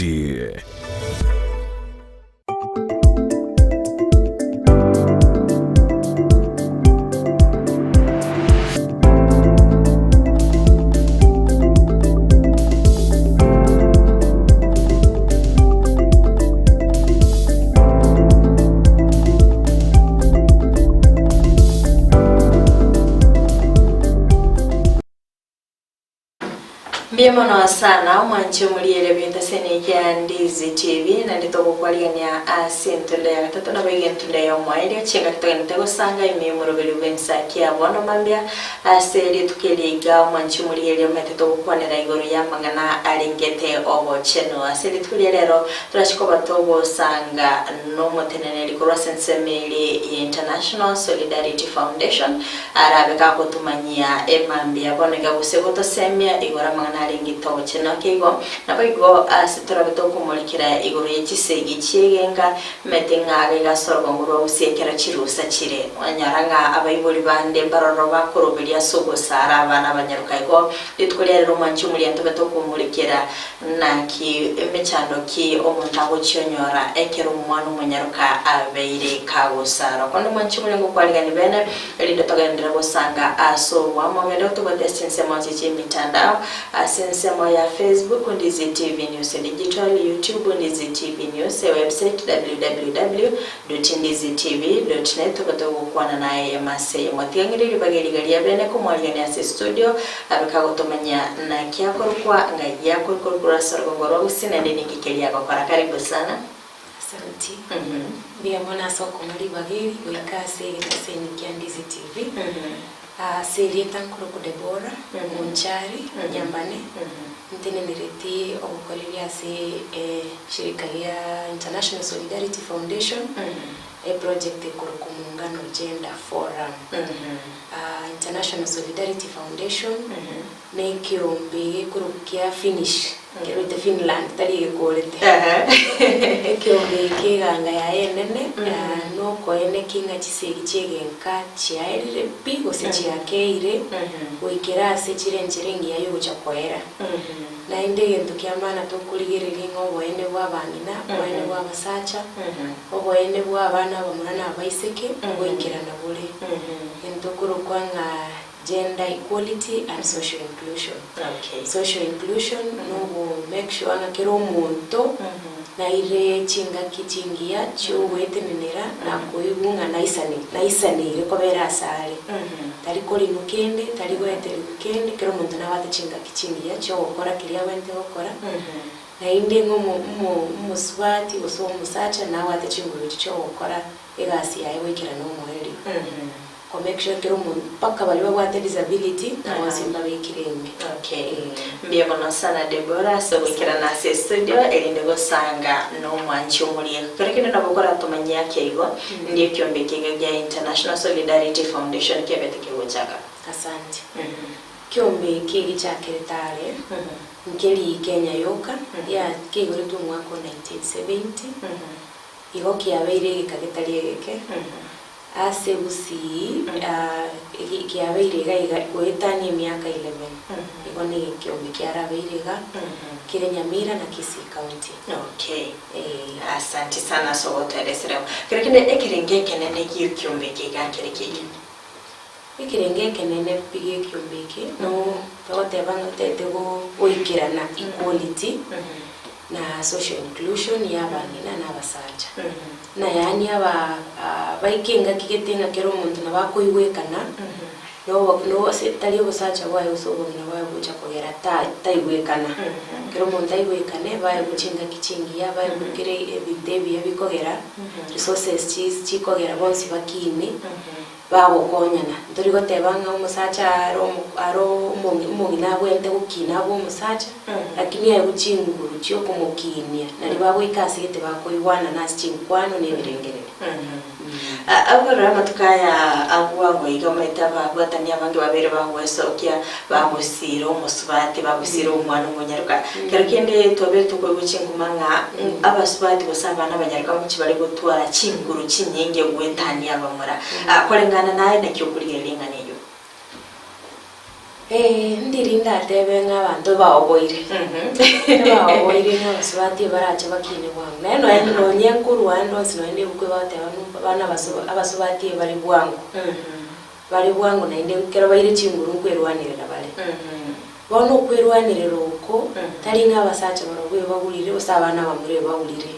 Gusii. Mbuya mono sana omwanche omoriere ebinto ase eneki ya Ndizi TV naende togokwarigania ase entunda ya gatato naboigo entunda ya omoerio chingaki togenderete gosanga ime y'omoroberi bw'ensaki ya bono mambia Ase rituko eri iga omwanchi omorigereria omanyete togokwanera igoro y'amang'ana arengete obochenu. Ase rituko ria rero torache koba togosanga nomoteneneri korwa ase ensemo eri ya International Solidarity Foundation arabe gagotomanyia emambia bono iga gose gotosemia igoro amang'ana arengete obochenu. Ake igo naboigo ase torabe tokomorikera igoro ye chisegi chi'egenka Omanyete ng'a iga iga ase orogongo rwa Gusii ekero chirusa chire, onyora ng'a abaibori bande mbaroro bakoroberia ase ogosara abana abanyaroka. Igo rituko ria rero omwanchi omoria ntobe tokomorekera naki emechando ki omonto agochia onyora ekero omwana omonyaroka abeire kagosarwa. Korende omwanchi omoria ngokwarigani bene erinde togenderere gosanga ase oboamo. Ogende otobwate ase chinsemo ase chi'emitandao, ase ensemo ya Facebook, Ndizi TV News Digital, YouTube, Ndizi TV News, ewebsite, www.ndizitv.net, tobe togokwana naye eyemo ase eyemo. Tiga ng'ire ribaga eriga ria bene komwarigania ase estudio, abe kagotomanyia naki akorokwa, ng'ai akorokwa korwa ase orogongo rwa Gusii naende ninki keria agokora. Karibu sana. Asanti. Mbuya mono ase okong'a ribaga eri goika ase egetaseni kia Ndizi TV. Ase erieta nkorokwa Deborah Monchari Nyambane, ntenenereti ogokoreria ase eshirika ria International Solidarity Foundation, eproject ekorokwa Muungano Gender Forum. International Solidarity Foundation na ekeombe gekorokwa kia Finnish, kerwete Finland tari egekorete. Ekeombe eke eganga yaye enene nokoenekia ng'a chisegi chi'egenka chiaerire pi gose chiakeire goikera ase chire enchera engiya y'ogocha koera. Naende egento kia maana tokorigereria ng'a oboene bwa abang'ina, oboene bwa abasacha, oboene bwa abana abamura na abaiseke ngoikerana bore. Egento okorokwa ng'a Gender equality and social inclusion. Okay. Social inclusion nogo make sure ng'a kera omonto naire chingaki chingiya chiogoetenenera na koigwa ng'a naisane naisaneire kobera ase are. Tari korinwa kende, tari goeterigwa kende, kera omonto nabwate chingaki chingiya chiogokora keria abwenerete gokora, naende ng'a omo omo omosubati gose omosacha nabwate chinguru echi chiogokora egasi yaye goikerana omoerio. Ko make sure kera omonto mpaka baria babwate disability bonsi mbabekire ime. Okay. Mbuya mono sana Deborah ase ogoikerana ase estudio erinde gosanga nomwanchi omoria. Kero kende nabo okoratomanyie ake igo, ndi ekiombe ekiga gia International Solidarity Foundation kiabete kegochaka. Asante. Kiombe eke gichakerete are, nkeri Kenya yoka, ya keigoretwe omwaka o 1970, igo kiabeire egeka getari egeke. Ase gusii kiabeire iga iga goetania emiaka 11 igo nigo ekiombe kiarabeire iga kere Nyamira na Kisii County. Okay. Ee. Asanti sana ase ogotoeresera igo. Kero kende ekerengo ekenene gi'ekiombe eke iga nkere kegima. Ekerengo ekenene pi gi'ekiombe eke no togoteba ng'a totagete goikerana equality na social inclusion ya abang'ina na abasacha. Na yaani aba baike engaki gete ng'a kera omonto nabo akoigwekana, nobo no ase tari obosacha bwaye gose obong'ina bwaye gocha kogera ta taigwekana. Kera omonto aigwekane, baegwe chingaki chingiya, baegwe kera ebinto ebiya bikogera, resources chi chikogera bonsi bakine. Bagokonyana. Ntori goteba ng'a omosacha are omo are omong'i omong'ina abwenerete gokina abe omosacha, lakini aegwe chinguru chiokomokinia, nario bagoika ase gete bakoigwanana ase chinkwano na ebirengererio. Abarore amatuko aya abwango iga omanyete ababwatani abange babere bagwesokia, bagosiira omosubati, bagosiira omwana omonyaroka. Kero kende twabere tokoigwa chinguma ng'a abasubati gose abana abanyaroka ngochia bare gotwara chinguru chinyinge goetania abamura. Koreng'ana naye naki okorigereria eng'ana eyio? Ndiri ndatebe ng'a abanto baoboire, baoboire ng'a abasubati barache bakine bwango. Naende nonya nonye nkorwa ande onsi nonya na ebuku egoteba ng'a abana abasubati bare bwango, bare bwango naende ekero baire chinguru nkwerwanerera bare. Bono okwerwanerera oko, tari ng'a abasacha barobwo ebagurire gose abana abamura ebagurire.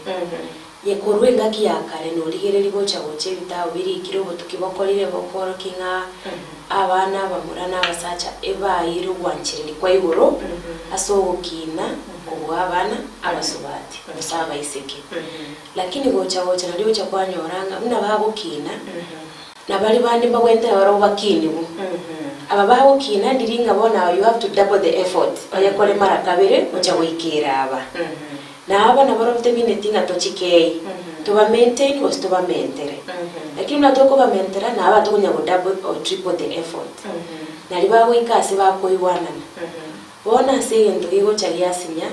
Ye korwa engaki ya kare norigereria gocha gocha ebitabu birikire obotuki bokorire bokoorokia ng'a abana abamura na abasacha ebaeire ogwanchereria kwa igoro ase ogokiina kobua abana abasubati gose abaiseke. Lakini gocha gocha nario ogocha kwanyora ng'a buna bagokiina, na baria bande mbagwete barobwo bakinigwe. Aba bagokiina ndiri ng'a bono you have to double the effort, oyekore mara kabere gocha goikera aba. Na aba nabarobwo tebineti ng'a tochikei, toba maintain gose tobamentere. Lakini buna tokobamentera nabo atokonya go double or triple the effort. Nario bagoika ase bakoigwanana. Bono ase egento gegocha giasinya,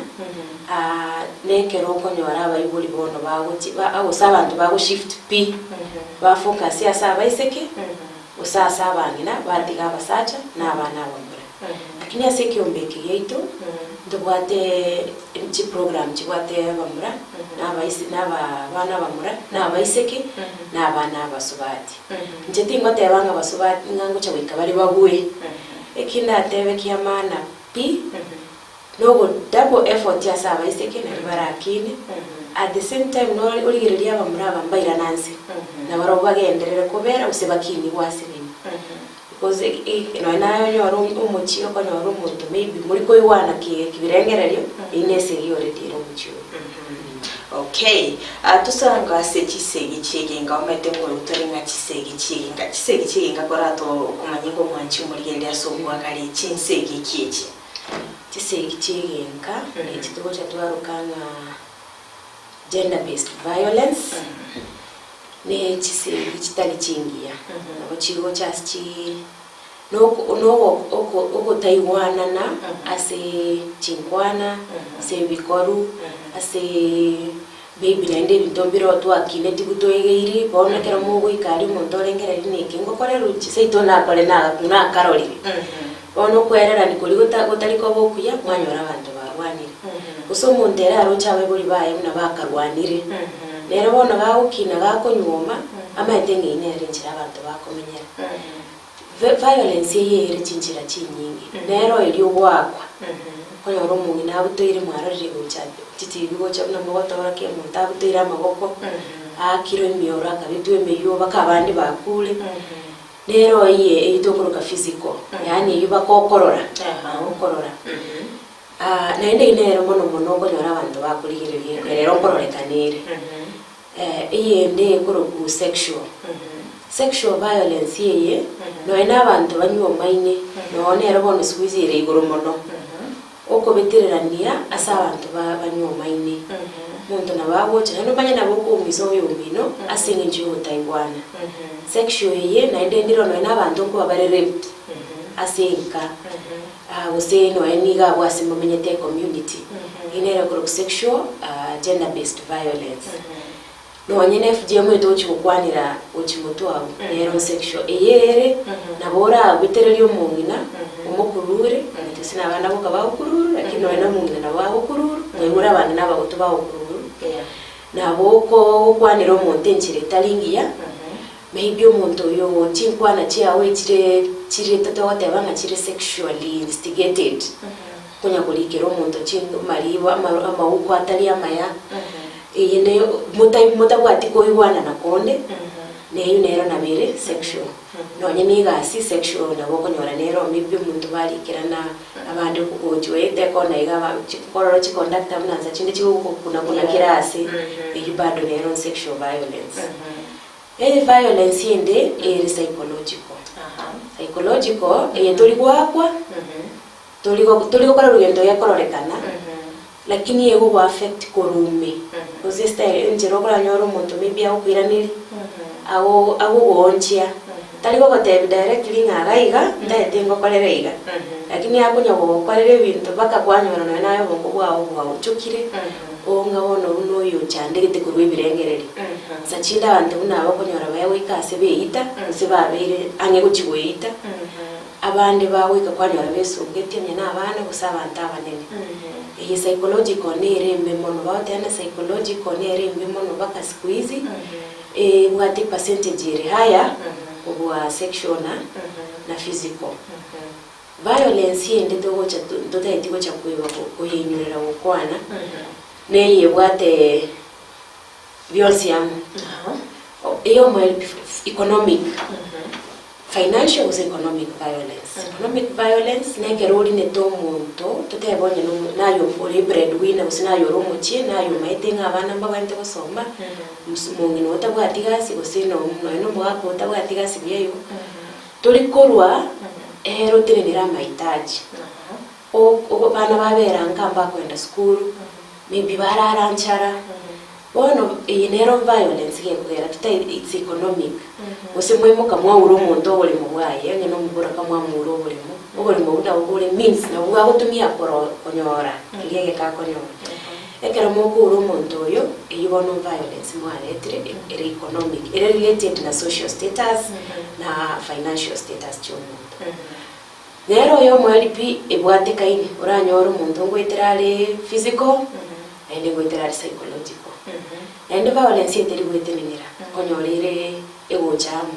nekero okonyora abaibori bono bagochi ba gose abanto bago shift pi, ba focus ase abaiseke, gose ase abang'ina, batiga abasacha na abana abamura. Lakini ase ekeombe eke giaito, ntobwate chiprogram chibwate abamura, na abaisi na abana abamura, na abaiseke, na abana abasubati. Inche tingoteba ng'a abasubati ng'a ngocha goika bare babue, eki ndatebe kia maana pi, nogo double effort ase abaiseke nario barakine, at the same time nore origererie abamura aba mbairane anse, nabarobwo bagenderere kobera gose bakinigwe ase nini. Because nonya naye onyore omochie okonyora omonto maybe mori koigwana kibirengererio, eyio ne esegi already ere omochie oyio. Okay, tosarango ase chisegi chi'egenka omanyete ng'oyo tore ng'a chisegi chi'egenka, chisegi chi'egenka korato okomanya ng'a omwanchi omorigereria ase obwagare chinsegi ki echi? Chisegi chi'egenka echi togocha twaroka ng'a gender based violence. Ne chisegi chitari chingiya, nabo chigocha ase chi noko nogo oko ogotaigwanana ase chinkwana, ase ebikoru, ase maybe naende ebinto mbire otwakineti twaegeiri, bono ekero mogoika aria omonto orengereria neke ngokorerwa inche seito nakore na nakarorire. Bono okwererani koria gota gotari koba okuya, mwanyora abanto barwanire. Gose omonto ere aroche abaibori baye buna bakarwanire, nere bono gagokina gakonyuoma, amaete ng'a eyio nere enchera abanto bakomenyera. Vi violence eye ere chinchera chinyinge, nero eria ogoakwa, okonyora omong'ina abutoire mwarorire gocha chitibi gocha buna mogotorokia omonto abutoire amaboko, aakirwe emioro akabetwa emeyio mpaka abande bakure. Nero eye eyio tokoroka physical, yaani eyio bagokorora, bagokorora. Naende eyio nero mono mono okonyora abanto bakorigereria ekero ero nkororekana ere. Eyende ekorokwa sexual, sexual violence eye, nonya na abanto banywomaine, noo nero bono siku hizi ere igoro mono. Okobetererania ase abanto ba banywomaine. Omonto nabo agocha naende omanye nabo okoumisa oyomino ase eng'encho yogotaigwana. Sexual eye naende ndire nonya na abanto nkoba bare raped ase enka gose nonya niga abwo ase momenyete ecommunity. Eyio nere ekorokwa sexual gender based violence. Nonye ne FGM etochi gokwanera gochia motwe abwo, nero sexual. Eye ere, nabo orabetererie omong'ina, omokurure, intwe ase nabana boka bagokururu, lakini nonye na omong'ina nabo agokururu, mwaigure abang'ina abagotu bagokururu, nabo oko gokwanera omonto enchera etari engiya, maybe omonto oyo chinkwana chiago echire chire totogoteba ng'a chire sexually instigated, konya korikera omonto chi maribo ama amauko atari amaya. Eye ne motai motabwati koigwanana konde, na eyio nero nabo ere sexual. Nonye na egasi sexual nabo okonyora nero maybe omonto barikerana abande gochia oete ekona iga aba chikorora chiconductor buna nsa chinde chigokuna kuna kera ase, eyio bado nero sexual violence. Eye violence ende ere psychological. Psychological, eye tori goakwa. Tori tori gokora rogendo gekororekana, lakini egogo affect korwa ime, gose estyle enchera okoranyore omonto maybe agokoiraneria, ago agogoonchia, tari gogotebia directly ng'a iga iga, ntaete ngokorere iga, lakini akonya gogokorera ebinto mpaka kwanyora nonye naye obongo bwao bwaonchokire, onga bono buna oyo ochandegete korwa ebirengererio. Nsa chinde abanto buna aba okonyora baye goika ase beita, gose babeire ang'e gochia goeita. Abande bagoika kwanyora besungeti onye na abana gose abanto abanene. Eye psychological nere embe mono, bagoteba ng'a psychological nere embe mono mpaka siku hizi, ebwate epercentage ere higher kobua sexual na na physical. Violence ende togocha totageti gocha koeba koyeinyorera gokwana, neye ebwate bionsi amo. Eyomo economic, financial gose economic violence. Economic violence nekero orinete omonto, totebe onye naye ore breadwinner gose naye ore omochie, naye omaete ng'a abana mbabwenerete gosoma, mong'ina otabwati gasi gose nonye na omogaka otabwati gasi buya igo, tori korwa ere otenenere amahitaji. Abana babera nka mbakoenda sukuru, maybe barara nchara, bono eye nero violence gekogera totai it's economic, gose mwaimoka mwaura omonto oboremo bwaye onye na omoboraka mwamoura oboremo, oboremo obwo nabo bore means nabo bwagotumia koro konyora keria egeka akonyora. Ekero mokoura omonto oyo, eywo bono violence mwaretire ere economic, ere related na social status na financial status chia omonto. Nere oyomoerio pi ebwatekaine, oranyore omonto ngoetera are physical, naende ngoetera are psychological. Naende violence eteri goetenenera, okonyora ere egocha amo.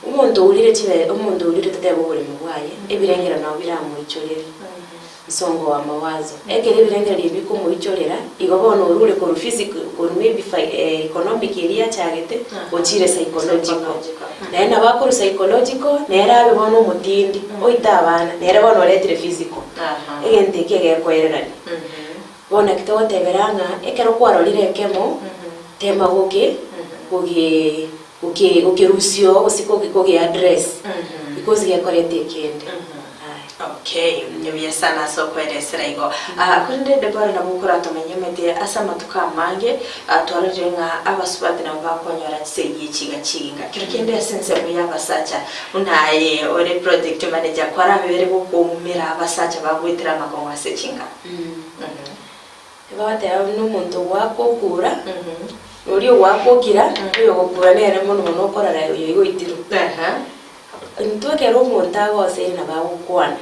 Omonto ourire chibe omonto ourire totebe oboremo bwaye, ebirengero nabo biramoichorere, msongo wa mawazo. Ekero ebirengererio ebi bikomoichorera, igo bono orure korwa physical korwa maybe fi economic eria achagete, ochire psychological. Naende nabo akorwa psychological, nere abe bono omotindi, oite abana, nere bono oretire physical. Egento ekio egekoererania. Bono naki togotebera ng'a ekero kwarorire ekemo, tema goke goge goke gokerusia oo gose koge koge address because gekoreta ekende. Aye. Okay, mbuya sana ase okoeresera igo. Ah, korende Deborah nabo okoratomanye omanyete ase amatuko amange ah, twarorire ng'a abasubati nabo bakonyora chisegi echi iga chiginga. Kero kende ase ensemo y'abasacha buna aye ore project manager kwarabere gokoumera abasacha bagoetera amakong'u ase chinka? Bagoteba buna omonto ogoaka okura, na oria ogoaka okira, oyo ogokura nere mono mono okorora oyo oigoitirwe. Intwe ekero omonto agoseire nabo agokwana,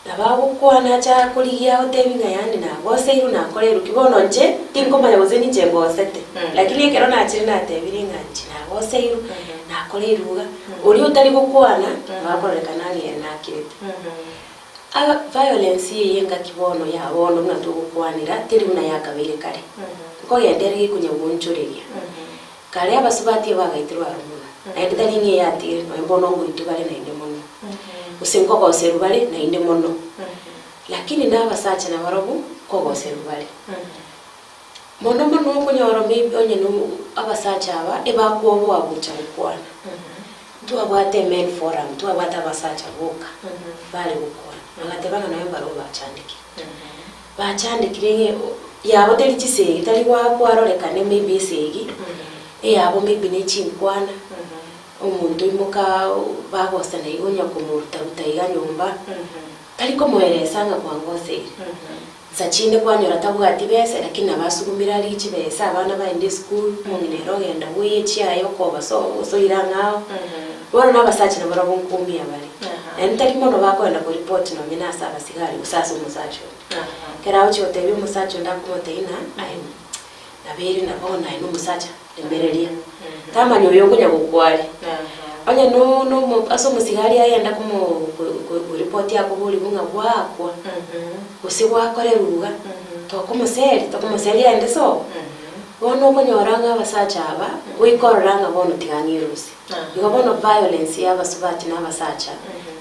nabo agokwana ache akorigia agotebi ng'a yaani nagoseirwe nakoreirwe ki, bono inche tinkomanya gose ninche ngosete, lakini ekero nachire natebire ng'a inche nagoseirwe, nakoreirwe iga, oria otari gokwana, nabo akororekana ng'a ere nakirete. Violence eye engaki bono ya bono buna togokwanera teri buna yakabeire kare, nkogenda ere gekonya goonchoreria. Kare abasubati abagaitirwe aro mono, naende tari ng'a eyatigire nonya bono ngoitwa bare naende mono, gose nkogoserwa bare naende mono, lakini na abasacha nabarobwo nkogoserwa bare. Mono mono okonyora maybe onye no abasacha aba ebakwoboa gocha gokwana. Ntwabwate men forum, ntwabwate abasacha boka bare gokwana, bagateba ng'a nonya mbarobwo bachandekire. Bachandekire ng'a yabo teri chisegi, tari kwarorekane maybe esegi, eyabo maybe ne chinkwana, omonto oimoka bagosana iga onya komoruta ruta iga nyomba, tari komoeresa ng'a kwangoseire. Nsa chinde kwanyora tabwati besa lakini nabo asugumire arie chibesa abana baende esukuru, omong'ina ere ogenda bwoyie chiaye okoba sobo gose oire ang'ao. Bono na abasacha nabarabwo nkoumia bare. Naende tari mono bakoenda koripoti nonye na ase abasigari gose ase omosacha onde. Ekero agochia gotebia omosacha onde akomotebia ng'a aye nabeire na bono aye nomosacha remereria. Tamanya oyo okonya gokwaria. Onye no nomo ase omosigari agenda komo ko- ko- koripoti akoborigwe ng'a gwakwa, gose gwakorerwa iga, tokomoseria tokomoseria aende sobo. Bono okonyora ng'a abasacha aba, goika orora ng'a bono tiga ng'irusie. Igo bono violence ya abasubati na abasacha,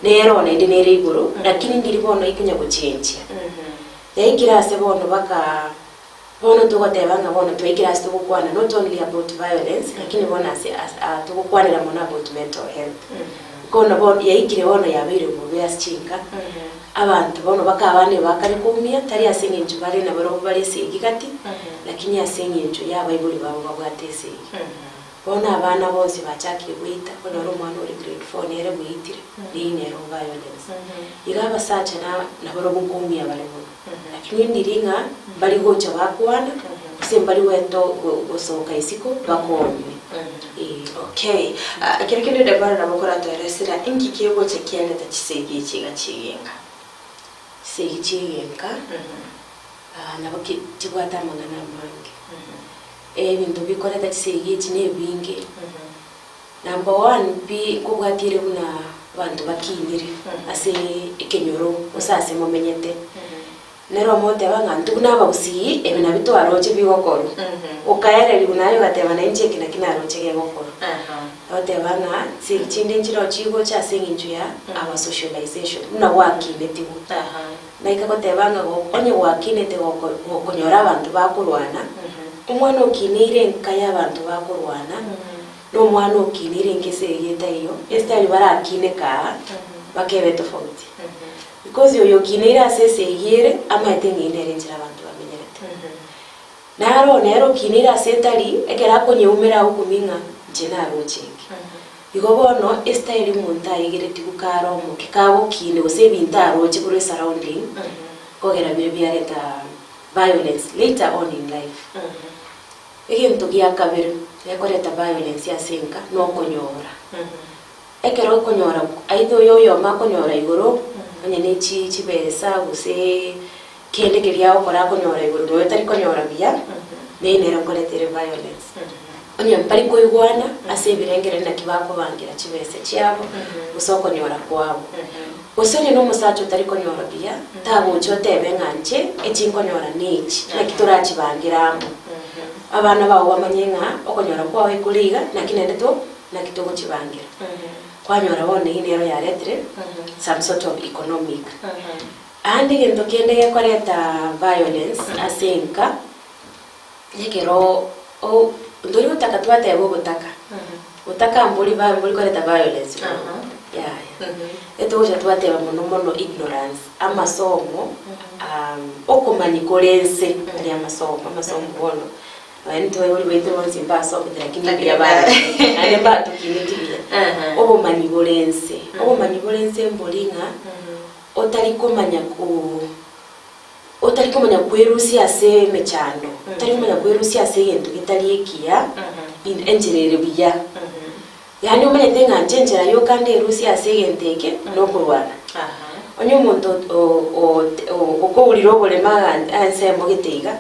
nero naende nere igoro, lakini ndiri bono ikonya gochenchia. Yaikire ase bono baka. Bono togoteba ng'a bono twaikire ase togokwana not only about violence lakini bono ase ase aa togokwanera mono about mental health. Bono bono yaikire bono yabeire bobe ase chinka, abanto bono baka abande bakare koumia tari ase eng'encho bare nabarobwo bare esegi gati, lakini ase eng'encho ya abaibori babo babwate esegi. Bono abana bonsi bachakire goita, onyore omwana ore grade four nere bweitire, neyio nero violence. Iga abasacha na nabarobwo nkoumia bare mono. Lakini ndiri ng'a mbari gocha bakwana, gose mbari goeto gosoka isiko bakonywe. Ee. Okay, Ah, ekero kende Deborah nabo okoratoeresera inki kegocha kiareta chisegi echi iga chigenka? Chisegi chigenka, nabo ki chibwate amang'ana amange. Ebinto bikoreta chisegi echi na ebinge, Number one pi nkobwatia ere buna abanto bakinire ase ekenyoro gose ase momenyete. Nere omoteba ng'a intwe buna abagusii ebi nabio twaroche bigokorwa. Okaererigwa naye ogateba na inche eke naki naroche gegokorwa. Ogoteba ng'a chisegi chinde nchireo chigocha ase eng'encho ya our socialization buna gwakinetigwe. Naika goteba ng'a go onye gwakinete goko gokonyora abanto bakorwana, omwana okineire enka ya abanto bakorwana, na omwana okineire enka ase erieta eyio, esitari barakine kaa, bakebe tofauti. Because oyo okineire ase esegi ere, amaete ng'a eyio nere enchera abanto bamenyerete. Naro nere okineire ase etari, ekero akonyeumera agokumia ng'a inche naroche eke. Igo bono estyle omonto aegeretigwe kare omoke, kagokina gose ebinto aroche korwa esurrounding, kogera bire biareta violence later on in life. Egento gia kabere gekoreta violence ase enka nokonyora. Ekero okonyora either oyo oyomo akonyora igoro, onye ne chi chibesa gose kende keria agokora akonyora igoro na oyo tari konyora buya, neye nere okoreta ere violence. Onye mbari koigwana ase ebirengererio naki bakobangera chibesa chiabo, gose okonyora kwabo. Gose onye na omosacha otari konyora buya, tagocha otebe ng'a inche echi nkonyora nechi, naki torachibangere amo. Abana bao bamanye ng'a okonyora kwao ekore iga, naki naende to naki togochibangera. Kwanyora bono eyio nero yaretire some sort of economic. Aande egento kende gekoreta violence ase enka, Ekero o ntori gotaka twateba obotaka, botaka mbori ba mbori koreta violence bono, yaya. Etogocha twateba mono mono ignorance, amasomo okomanya kore nse aria amasomo, amasomo bono, nonye intwe abaibori baito bonsi mbasomete lakini mbuya barenge, naende mbatokineti buya. Obomanyi bore nse, obomanyi bore nse mbori ng'a otari komanya ko. Otari komanya kwerusia ase emechando, otari komanya kwerusia ase egento getari ekiya, in enchera ere buya. Yaani omanyete ng'a inche enchera yoka nderusie ase egento eke, nokorwana. Onye omonto o- o- o- okourire oboremo aga ensemo gete iga,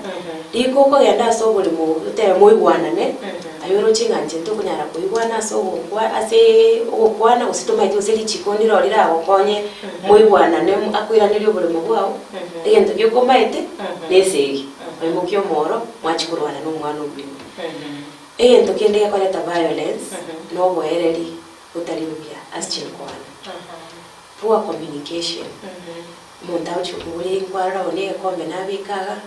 riko okogenda ase oboremo obwo otebe moigwanane, aye oroche ng'a inche ntokonyara koigwana ase ogokwa aseee ogokwana gose tomaeti gose richiko ndiro riragokonye moigwanane akoiranerie oboremo bwao, Egento gioka omaete nesegi, oimokie omoro mwachie korwana na omwana omino. Egento kende gekoreta violence na oboereri botari buya ase chinkwana. Poor communication, omonto agochia koboria nkwarora one egekombe nabeka iga,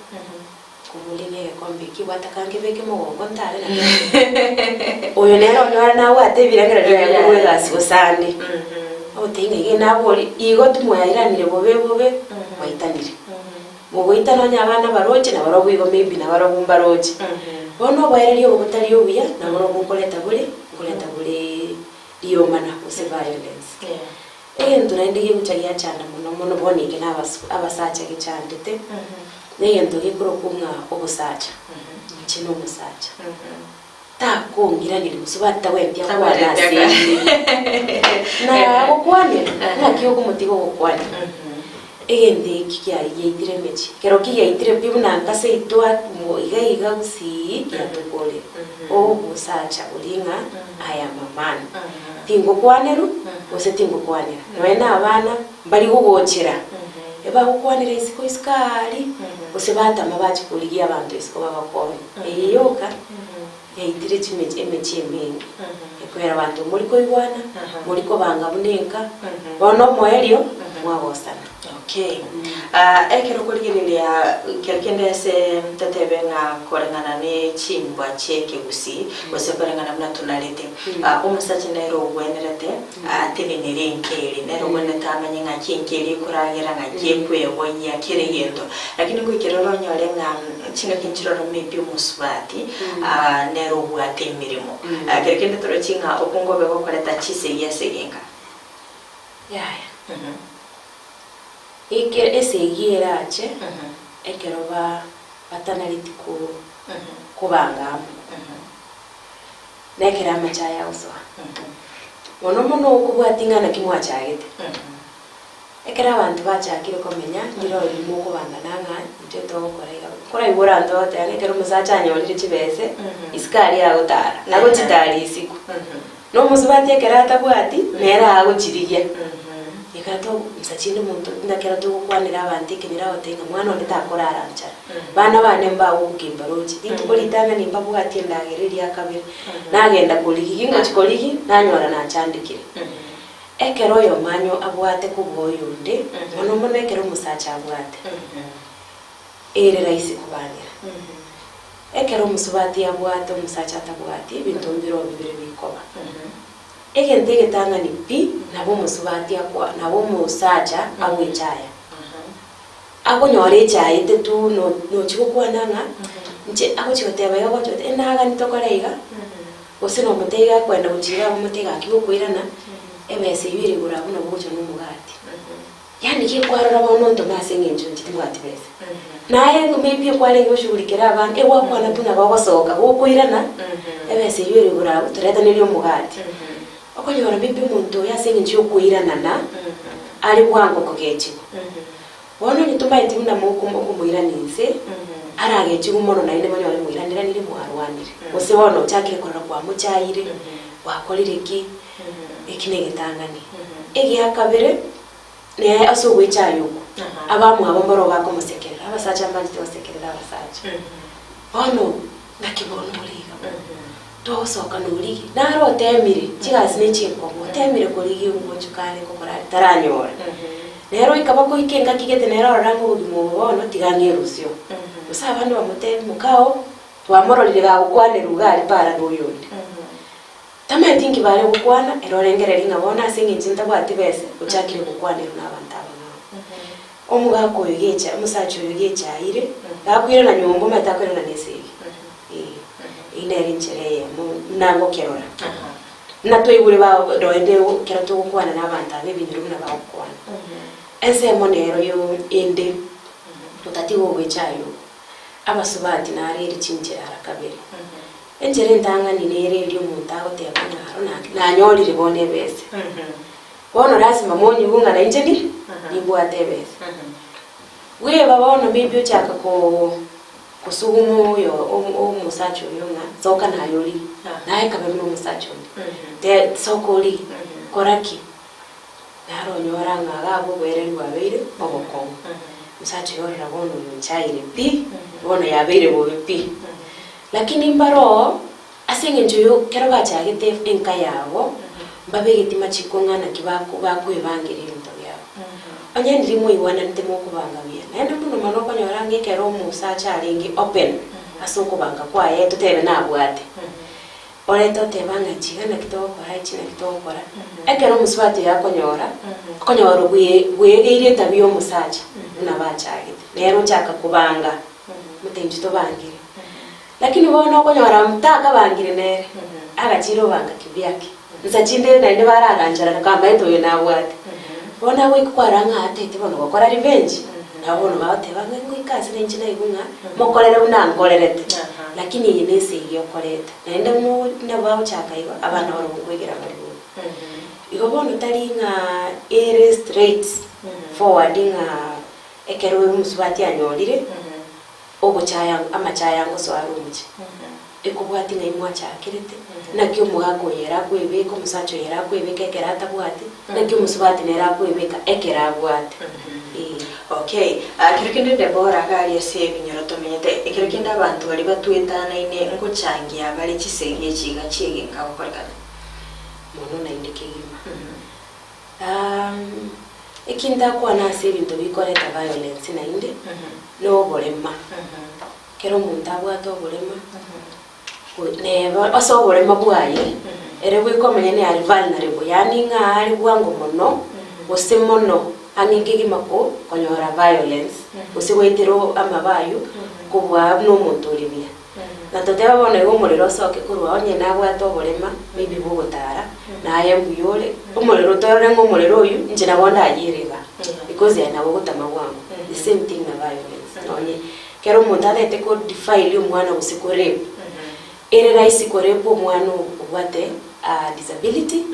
koboria ng'a egekombe eki obwate kankebeke mogongo ntare nakio. Oyo nere onyore nabwate ebirengererio biaye korwa egasi gose ande. Ogotebia ng'a iga naboria, igo timwairanire bobe bobe, mwaitanire. Mogoitana onye abana baroche nabarobwo igo maybe nabarobwo mbaroche. Bono oboereria obo botari obuya, naborobwo nkoreta bore, nkoreta bore riomana gose violence. Egento naende gegocha giachanda mono mono bono eke na abasu abasacha gechandete, na egento gekorokwa ng'a obosacha, inche na omosacha. Takong'iraneria gose batagweti akwane ase inde. Na gokwanera, ng'aki okomotiga ogokwanera? Egento eki kiayeitire emechie, ekero kiyaitire pi buna nka seito mo iga iga gusii giatokorire. Obosacha boria ng'a I am a man. Tingokwanerwa gose tingokwanera. Nonya na abana mbari gogochera, ebagokwanera isiko isiko aaria, gose batama bachia korigia abanto isiko babakonye. Eye yoka yaitire chimechi emechie emenge, ekwera abanto mori koigwana, mori kobanga buna enka, bono omoerio mwagosana. Okay. Ah, ekero okorigereria kero kende ase totebe ng'a koreng'ana ne chimbwa chi'ekegusii, gose koreng'ana buna tonarete, ah, omosacha nere ogwenerete atenenere enka eria, nere ogwenerete amanye ng'aki enka eria ekoragera, ng'aki ekweboyia, kera egento. Lakini goikera oronyore ng'a chingaki nchiroro maybe omosubati nere obwate emeremo. Kero kende torochi ng'a okwo ngobe gokoreta chisegi ase egenka. Yaya. Ekero esegi erache, ekero ba batanareti ko kobanga amo. Na ekero amache aya agosoa. Mono mono okobwatia ng'a naki mwachagete. Ekero abanto bachakire komenya, rirorio mokobangana ng'a intwe togokora iga. Nkoraigwe oranto ogoteba ng'a ekero omosacha anyorire chibese, isiko aria agotara, agochitaria isiko. Na omosubati ekero atabwati, nere agochirigia. Ekero to insa chinde omonto buna ekero togokwanera abanto ekenyoro agoteba ng'a mwana one takorara nchara, bana bane mbagokimba roche, rituko ritang'ani mbabwati endagera eria kabere, nagenda korigia, gingochi korigia, nanyora nachandekire. Ekero oyomo anyo abwate kobua oyonde, mono mono ekero omosacha abwate, ere rahisi kobang'era. Ekero omosubati abwate omosacha atabwati, ebinto mbire bibere bikoba. Egento egetang'ani pi, nabo omosubati akwa nabo omosacha agwechaya. Akonyora echaete tu no nochi gokwana ng'a inche agochi goteba iga agochi goteba enagani tokore iga, gose nomotebia iga akoenda gochia iga omotebi gaki gokoirana, ebesa eywo ere igoro abwo nabo ogocha na omogati. Yaani gekwarora bono ontome ase eng'encho inche timbwati besa. Naye maybe ekwarenge goshughulikera abana, egwakwana tu nabo ogosoka gokoirana, ebesa eywo ere igoro abwo toretaneri omogati. Okonyora maybe omonto oyo ase eng'encho yokoiranana, are bwango kogechigwa. Bono onye tomaeti buna okomoirania inse, aragechigwe mono naende monyore moiraneranire mwarwanire. Gose bono ochakire korora kwamochaire, gwakorire ki, eki negetang'ani. Egia kabere, nere ase ogwechaya okwo, abamwabo mboro bakomosekerera, abasacha mbanchete gosekerera abasacha. Bono, naki bono ore iga bono, togosoka norigie, naro otemire, chigasi ne chinkong'u, otemire korigia omochoko are gokora are taranyora. Nere oika bakoika engaki gete nere orora ng'a obogima obo bono tiga ang'erusie oo. Gose abande bamotebie mokao, twamororire gagokwanerwa iga aria para na oyonde. Tamanyeti inki bare gokwana, ere orengereria ng'a bono ase eng'encho ntabwati besa, ochakire gokwanerwa na abanto aba ng'ao. Omogaka oyo gecha, omosacha oyo gecha aire, gakoirana nyomba omanyete akoirana na esegi. Ee, eyio nere enchera eyemo buna ngokerora. Buna twaigure ba noende ekero togokwana na abanto aba ebinyoro buna bagokwana. Ensemo nero yo ende, otatiga ogoecha aye oko, abasubati naro ere chinchera ara kabere. Enchera entang'ani nere eria omonto agoteba ng'a aro nanyorire bono ebesa. Bono lasima monyigwe ng'a nainche ni nimbwate ebesa. Bweba bono maybe ochaka ko kosuguma oyo omosacha oyo ng'a soka naye origie, naye kabe buna omosacha onde, te soka origie, kora ki? Naro onyora ng'a iga abwo oboereri bwabeire obokong'u. Omosacha oyo orora bono oyo onchaire pi, bono yabeire bobe pi. Lakini mbare oo. Ase engencho yo ekero bachagete enka yabo, mbabegeti machiko ng'a naki bakwebangera ebinto biabo. Onye ndiria mwaigwananete mokobanga buya, naende mono mono okonyora ng'a ekero omosacha arenge open ase okobanga kwaye totebe nabwate, orete oteba ng'a echi iga naki togokora echi naki togokora, ekero omosubati oyo akonyora, okonyora bwegeire etabia ya omosacha buna bachagete, nere ochaka kobanga, motenchi tobangere. Lakini bono okonyora takabangire nere, agachire obanga kivyake. Nsa chinde naende bararancherane kamaete oyo nabwate. Bono agoika kwarora ng'a atete bono gokora revenge, nabo bono bagoteba ng'a ngoika ase nainche naigwe ng'a mokorere buna nkorerete. Lakini eye nesegi okoreta. Naende mo nabo bagochaka igo, abana barobwo nkoigera bare bobe. Igo bono tari ng'a ere straight forward ng'a ekero omosubati anyorire. Ogochaya amachaya ngosoa are omochie, ekobwatia ng'ai mwachakerete, naki omogaka oyo ere akwebeka, omosacha oyo ere akwebeka ekero atabwati, naki omosubati nere akwebeka ekero abwate, eh. Okay, kero kende Deborah iga aria ase ebinyoro tomenyete, ekero kende abanto baria batwetanaine ngochangia bare chisegi echi iga chiegenka gokorekana. Mono naende kegima. Eki ntakwana ase ebinto bikoreta violence naende, na oborema. Ekero omonto abwate oborema, neba ase oborema bwaye, ere bweka omonyene are vulnerable, yaani ng'a are bwango mono, gose mono ang'e kegima ko konyora violence, gose goetera amabe aywo, kobua buna omonto ore buya. Na totebe bono iga omorero osoke korwa onye nabwate oborema, maybe bw'ogotara, naye mbuya ore, omorero torore ng'a omorero oywo, inche nabo ndayiere iga, because aye nabo ogotama bwango. The same thing na violence, nonye ekero omonto atagete ko defile omwana gose ko rape, Ere rahisi korepwa omwana obwate disability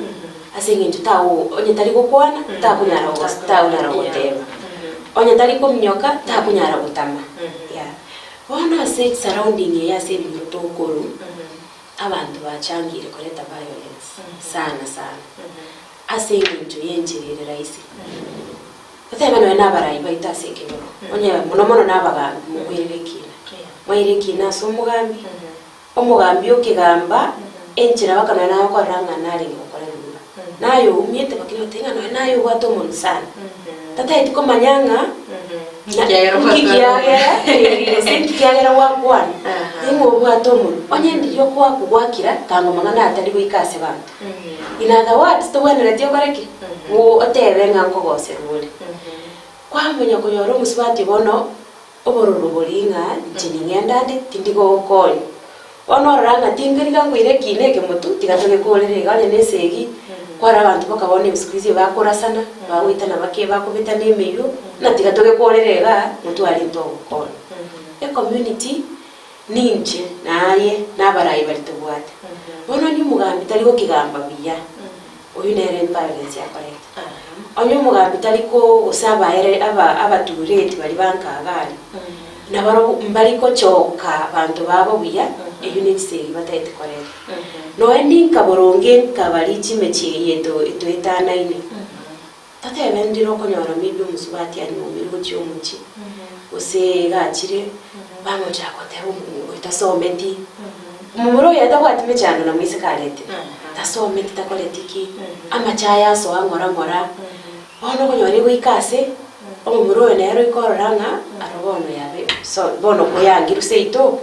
ase eng'encho tago onye tari gokwana takonyara gos takonyara goteba, onye tari kominyoka takonyara gotama yeah. Bono ase surrounding eye ase ebinyoro tokorwa, abanto bachangire koreta violence sana sana ase eng'encho ya enchera ere rahisi. Totebe nonya na abarai baito ase ekenyoro, onye mono mono na abagambi mokoirera ekiina. Mwaira ekiina ase omogambi, omogambi okegamba enchera mpaka nonya naye okorora ng'a narenge gokora ebibe. Naye oumiete lakini oteba ng'a nonya naye obwate omonwe sana. Tataeti komanya ng'a Nkikiagera obwate nki kiagera gose nki kiagera gwakwana, ning'o obwate omonwe. Onye ndiria okoakwa gwakira, kanga amang'ana atari goika ase abanto. In other words, tobwenereti okore ki? Ng'o otebe ng'a nkogoserwa ore. Kwamanya konyora omosubati bono, obororo boria ng'a inche ning'ende ande, tindi gogokonywa. Bono orora ng'a tinkeriga nkoira ekiina eke motwe, tiga togekorere iga onye na esegi, kwarora abanto mpaka bono ebisuku ebi bakorasana, bagoitana bake bakobetana emeyio, ng'a tiga togekorere igaa, motware intwe ogokonywa. Ecommunity. Ninche, na aye, na abarai baria tobwate. Bono onye omogambi tari gokegamba buya, oyio nere violence akoreta. Onye omogambi tari ko gose abaere aba abatureti baria ba Nkagari, nabarobwo mbari gochoka abanto babo buya, eyio ne chisegi batagete koreta. Nonya ninka boronge nkabaria chimechie eye eto etoetanaine. Totebe ndire okonyora maybe omosubati anyuomire gochia omochie, gose iga achire, bamochaka goteba oyo tasometi, omomura oyo tabwati mechando na moiseke aretire, tasometi takoreti ki, amache aya asoa ng'ora ng'ora, bono okonyora egoika ase, omomura oyo nere oika orora ng'a aro bono yabe so bono koyangirwe seito,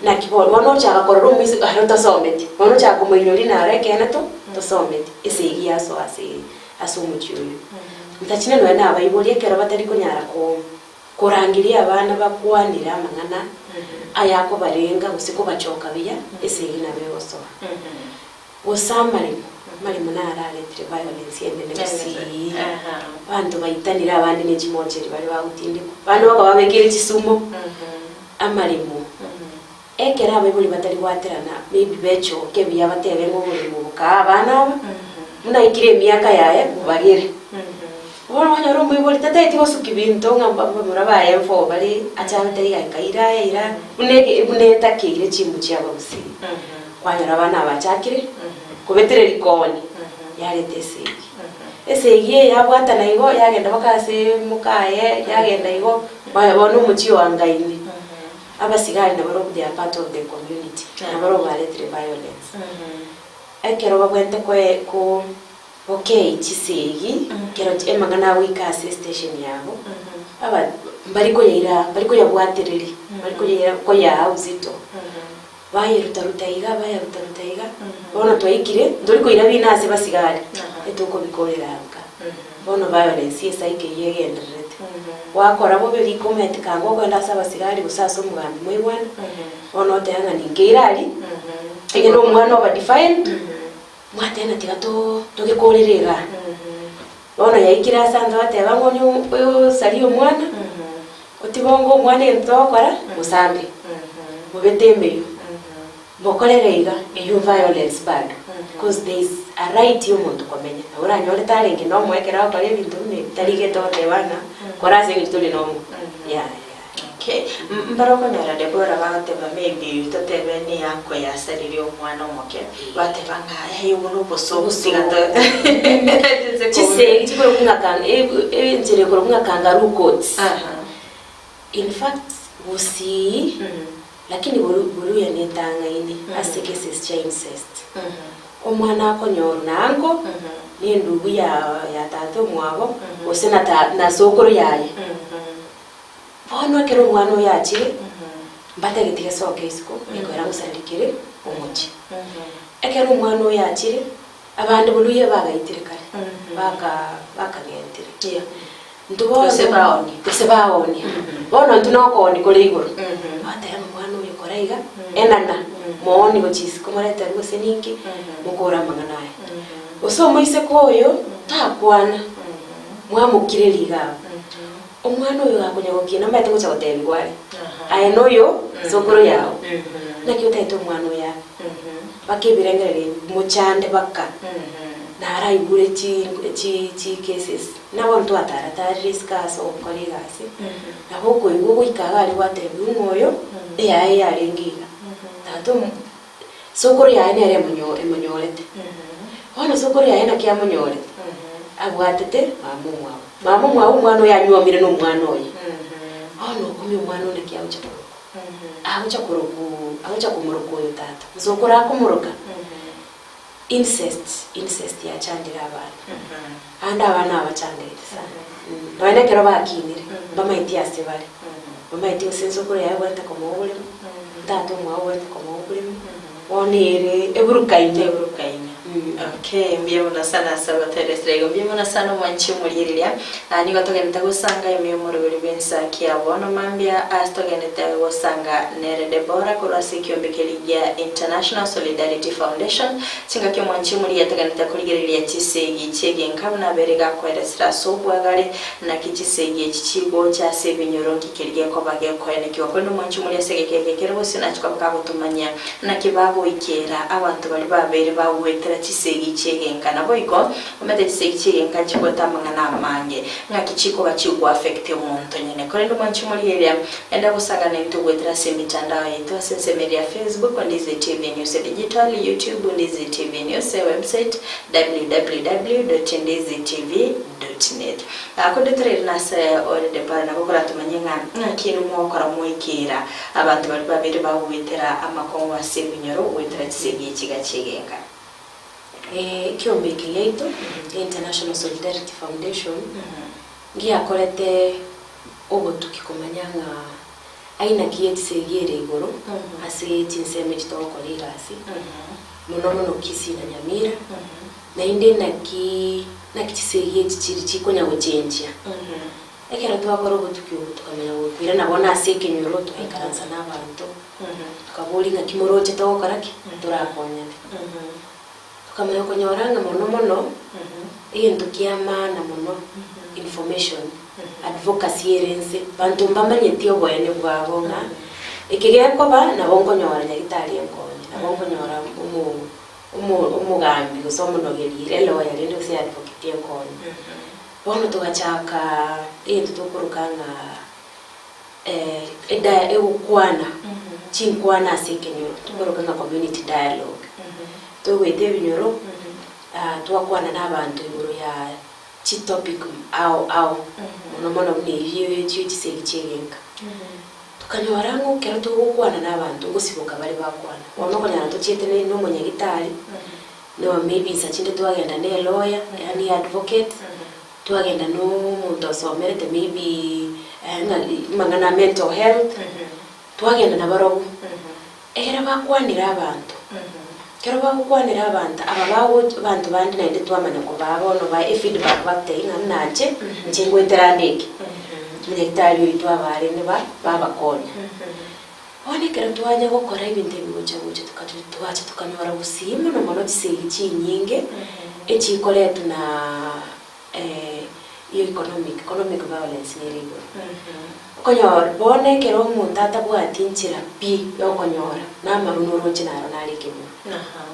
naki bono, bono ochaka korora omoiseke aro tasometi, bono ochaka komoinyoria naro ekeene to tosometi, esegi yasoa ase. Ase omochie oyio. Ntachine nonya nabaibori ekero batari konyara korangeria abana bakwanire amang'ana ayakobarenga gose kobachoka buya, esegi nabo egosoa. Gose amaremo, amaremo naro aretire violence enene gusii, abanto baitanire abande ne chimocheri bare bagotindekwa, abande bakaba babekire chisumo, amaremo. Ekero abaibori batari gwaterana maybe bechoke buya batebe ng'a oboremo obo kaa abana aba, buna aikire emiaka yaye mobagere. Bono okonyora omoibori tataeti gosukia binto ng'a bamura baye mfo bare ache agotebi iga ira aya ira aya, buna eke buna etakeire chimbu chiabagusii. Kwanyora abana aba bachakire kobetera rikoni, yareta esegi. Esegi eye yabwatana igo yagenda mpaka ase mokaye, yagenda igo, bono omochie oangaine. Abasigari nabarobwo they are part of the community, nabarobwo baretire violence. Ekero babwenerete koe ko gokei chisegi, ekero amang'ana agoika ase estation yabo, aba mbari koyaira mbari koyabwatereria, mbari koyaira koyaa uzito. Bayeruta-ruta iga, bayaruta-ruta iga, bono twaikire, ntori koira bina ase basigari, etokobikorera nka. Bono violence esaika eyio egendererete. Gwakora bobe rika omanyete kanga okoenda ase abasigari gose ase omogambi moigwane, bono oteba ng'a ninkeire aria, onye na omwana oba defiled, mwateba ng'a tiga to togekorere igaa. Bono yaikire ase abanto bateba ng'a onye osaria omwana, otibonge omwana egento togokora, mosambe, mobete emeyio. Mokorere iga, eyio violence bado, cause there is a right ya omonto komenya. Nabo oranyore tarenge nomoyo ekero agokora ebinto buna ebi, tarigete goteba ng'a kora ase eng'encho tori nomo. Yeah, yeah. Okay, mbare okonyora Deborah bagoteba maybe totebe neyako yasaririe omwana omoke, bateba ng'a yaya obo nobosoku tiga to Chisegi chikorokwa ng'a kang enchera ekorokwa ng'a kangaroo courts. In fact gusii lakini Buluya netang'aini ase cases chia incest. Omwana akonyorwa na uncle na endugu ya ya tata omwabo gose na ta na sokoro yaye. Bono ekero omwana oyo achire mbatageti gesoke isiko gekoera gosareri kere omochie. Ekero omwana oyo achire abande Buluya bagaitire kare baka bakagentire. Intwe bono Gose baonie. gose baonia. Bono intwe nokoonia kore igoro. Bateba ng'a omwana oyo kora iga, enana, mooni gochia isiko moreterwe gose ninki, mokore amang'ana aya. Gose omoiseke oyo, takwana, mwamokireria iga abwo. Omwana oyo gakonya gokina omanyete gocha gotebiwa are, aye noyo sokoro yago. Naki otagete omwana oyo abe? Baka ebirengererio ebi mochande baka naraigure chi chi chi cases. Nabo ntwataratarire isiko ase ogokora egasi, nabo okoigwa ogoika iga aria gwatebiwa ng'a oyo eyaye yarenge iga. Tata omo sokoro yaye nere emonyo emonyorete. Bono sokoro yaye naki amonyorete? Abwatete mama omwabo. Mama omwabo omwana oyo anyuomire na omwana oye. Bono okumia omwana one naki agocha korokwa? Agocha korokwa agocha komoroka oyo tata. Sokoro akomoroka, incest, incest yachandire abana. Ande abana aba bachandegete sana. Nonya na ekero bakinire, mbamaeti ase bare. Mbamaeti gose ensokoro yaye ebwenerete komoa oboremo, tata omwabo obwenerete komoa oboremo, bono ere eburukaine. Eburukaine. Okay, mbuya mono sana ase ogotoeresera igo. Mbuya mono sana omwanchi omorigereria. Ah, nigo togenderete gosanga ime y'omoroberi bw'ensa kia bono mambia ase togenderete gosanga nere Deborah korwa ase ekiombe keria gia International Solidarity Foundation. Chingaki omwanchi omorigia togenderete korigereria chisegi chi'egenka buna abere gakoeresera ase obwagare, naki chisegi echi chigocha ase ebinyoro nki keria gekoba gekoenekigwa. Korende omwanchi omoria ase egeka eke kere bosio nachia koba kagotomanyia naki bagoikera abanto baria babeire bagoetera chisegi chi'egenka. Naboigo omanyete chisegi chi'egenka nchigoeta amang'ana amange, ng'aki chikoba chigoaffect omonto nyene. Korende omwanchi omorigereria, enda gosangana intwe goetera ase emitandao yaito ase ensemo eria ya Facebook, Ndizi TV News Digital, YouTube, Ndizi TV News, ewebsite, www dot ndizi tv dot net. Korende toraire nase ore Deborah nabo koratomanye ng'a ng'aki inwe mogokora mwaikera abanto baria babere bagoetera amakong'u ase ebinyoro goetera chisegi echi iga chiegenka. Ekiombe eke giaito, International Solidarity Foundation, ngiakorete obotuki komanya ng'a aina ki ye chisegi ere igoro ase chinsemo echi togokora egasi, mono mono Kisii na Nyamira, naende naki naki chisegi echi chiri chikonya gochenchia. Ekero twakora obotuki obo tokamanya gokoirana bono ase ekenyoro togaikaransa na abanto, tokaboria ng'aki moroche togokora ki? Torakonyane. Tokamanya konyora ng'a mono mono, egento kia maana mono, information, advocacy ere nse, banto mbamanyeti oboene bwabo ng'a eke gekoba nabo nkonyora nyagitari enkonye, nabo nkonyora omo omo omogambi gose omonogeri ere elawyer rende gose eadvocate enkonye. Bono togachaka egento tokoroka ng'a eda egokwana chinkwana ase ekenyoro, tokoroka ng'a community dialogue. Togoeta ebinyoro, twakwana na abanto igoro ya chitopic ao ao, mono mono buna eyio echio chisegi chia egenka. Tokanyora ng'a ekero togokwana na abanto ngosiboka bare bakwana. Bono okonyora tochiete na omonyagitari, No maybe insa chinde twagenda ne elawyer, yaani advocate, twagenda na omonto osomerete maybe ng'a amang'ana a mental health, twagenda nabarobwo. Ekero bakwanire abanto, ekero bagokwanera abanto, aba bagocha abanto bande naende twamanya kobaa bono ba efeedback bagotebia ng'a buna inche, inche ngoetera ande eke, omonyagitari oito abarende ba babakonya. Bono ekero twanya gokora ebinto ebi gocha gocha tokacha togacha tokanyora gusii mono mono chisegi chinyinge, echikoretwa na iyo economic, economic violence nere igoro. Okonyora bono ekero omonto atabwati nchera pi ya okonyora, na amarwa noroche naro nare ekenyoro.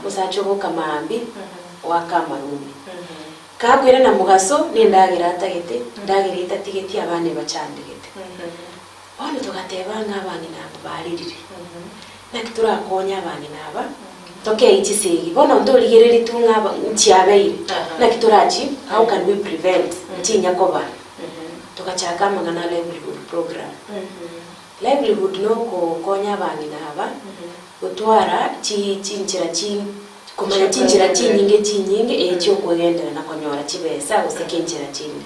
Omosacha oboka maambia, oaka amarwa ime. Kakoirana mogaso, na endagera atagete, endagera etatigeti abana ebachandegete. Bono togateba ng'a abang'ina aba baririre, naki torakonye abang'ina aba tokei chisegi? Bono ntorigereria tu ng'a aba nchiabeire, naki torachi how can we prevent nchinya koba? Togachaka amang'ana a livelihood program. Livelihood nokokonya abang'ina aba gotwara chi chinchera chi komanya chinchera chinyinge chinyinge eh chiokwegenderera na konyora chibesa gose kenchera chinde.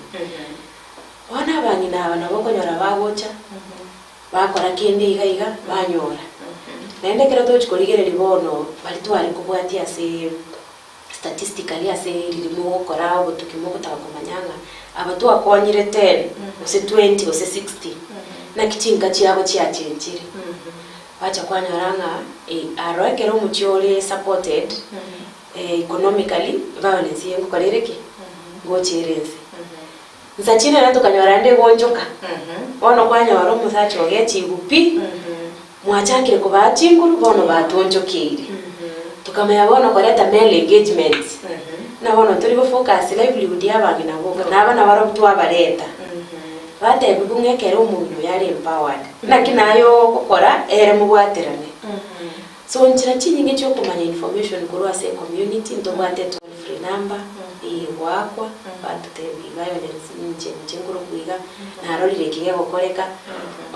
Bono abang'ina aba nabo okonyora bagocha, bakora kende iga iga, banyora. Naende ekero togochia korigereria bono, baria tware kobwatia ase statistically ase riria mogokora obotuki mogotaka komanya ng'a aba twakonyire ten, gose twenty, gose sixty, naki chinka chiabo chiachenchire. Gwacha kwanyora ng'a aro ekero omochie ore supported economically, violence eye ngokora ere ki? Ngocha ere ense. Insa chinene tokanyora ande egonchoka, bono kwanyora omosacha ogechiigwe pi, Mwachakire kobaa chinguru, bono batwonchokeire. Tokamanya bono koreta male engagement, buna bono tori go focus livelihood ya abang'ina boka, na abana barobwo twabareta. Batebigwa ng'a ekero omong'ina oyo are empowered, naki naye ogokora ere mobwaterane. So nchera chinyinge chiokomanya information korwa ase ecommunity, ntobwate etoll free number, eye egoakwa, batotebia iga onye inche inche nkorokwa iga, narorire eke gegokoreka,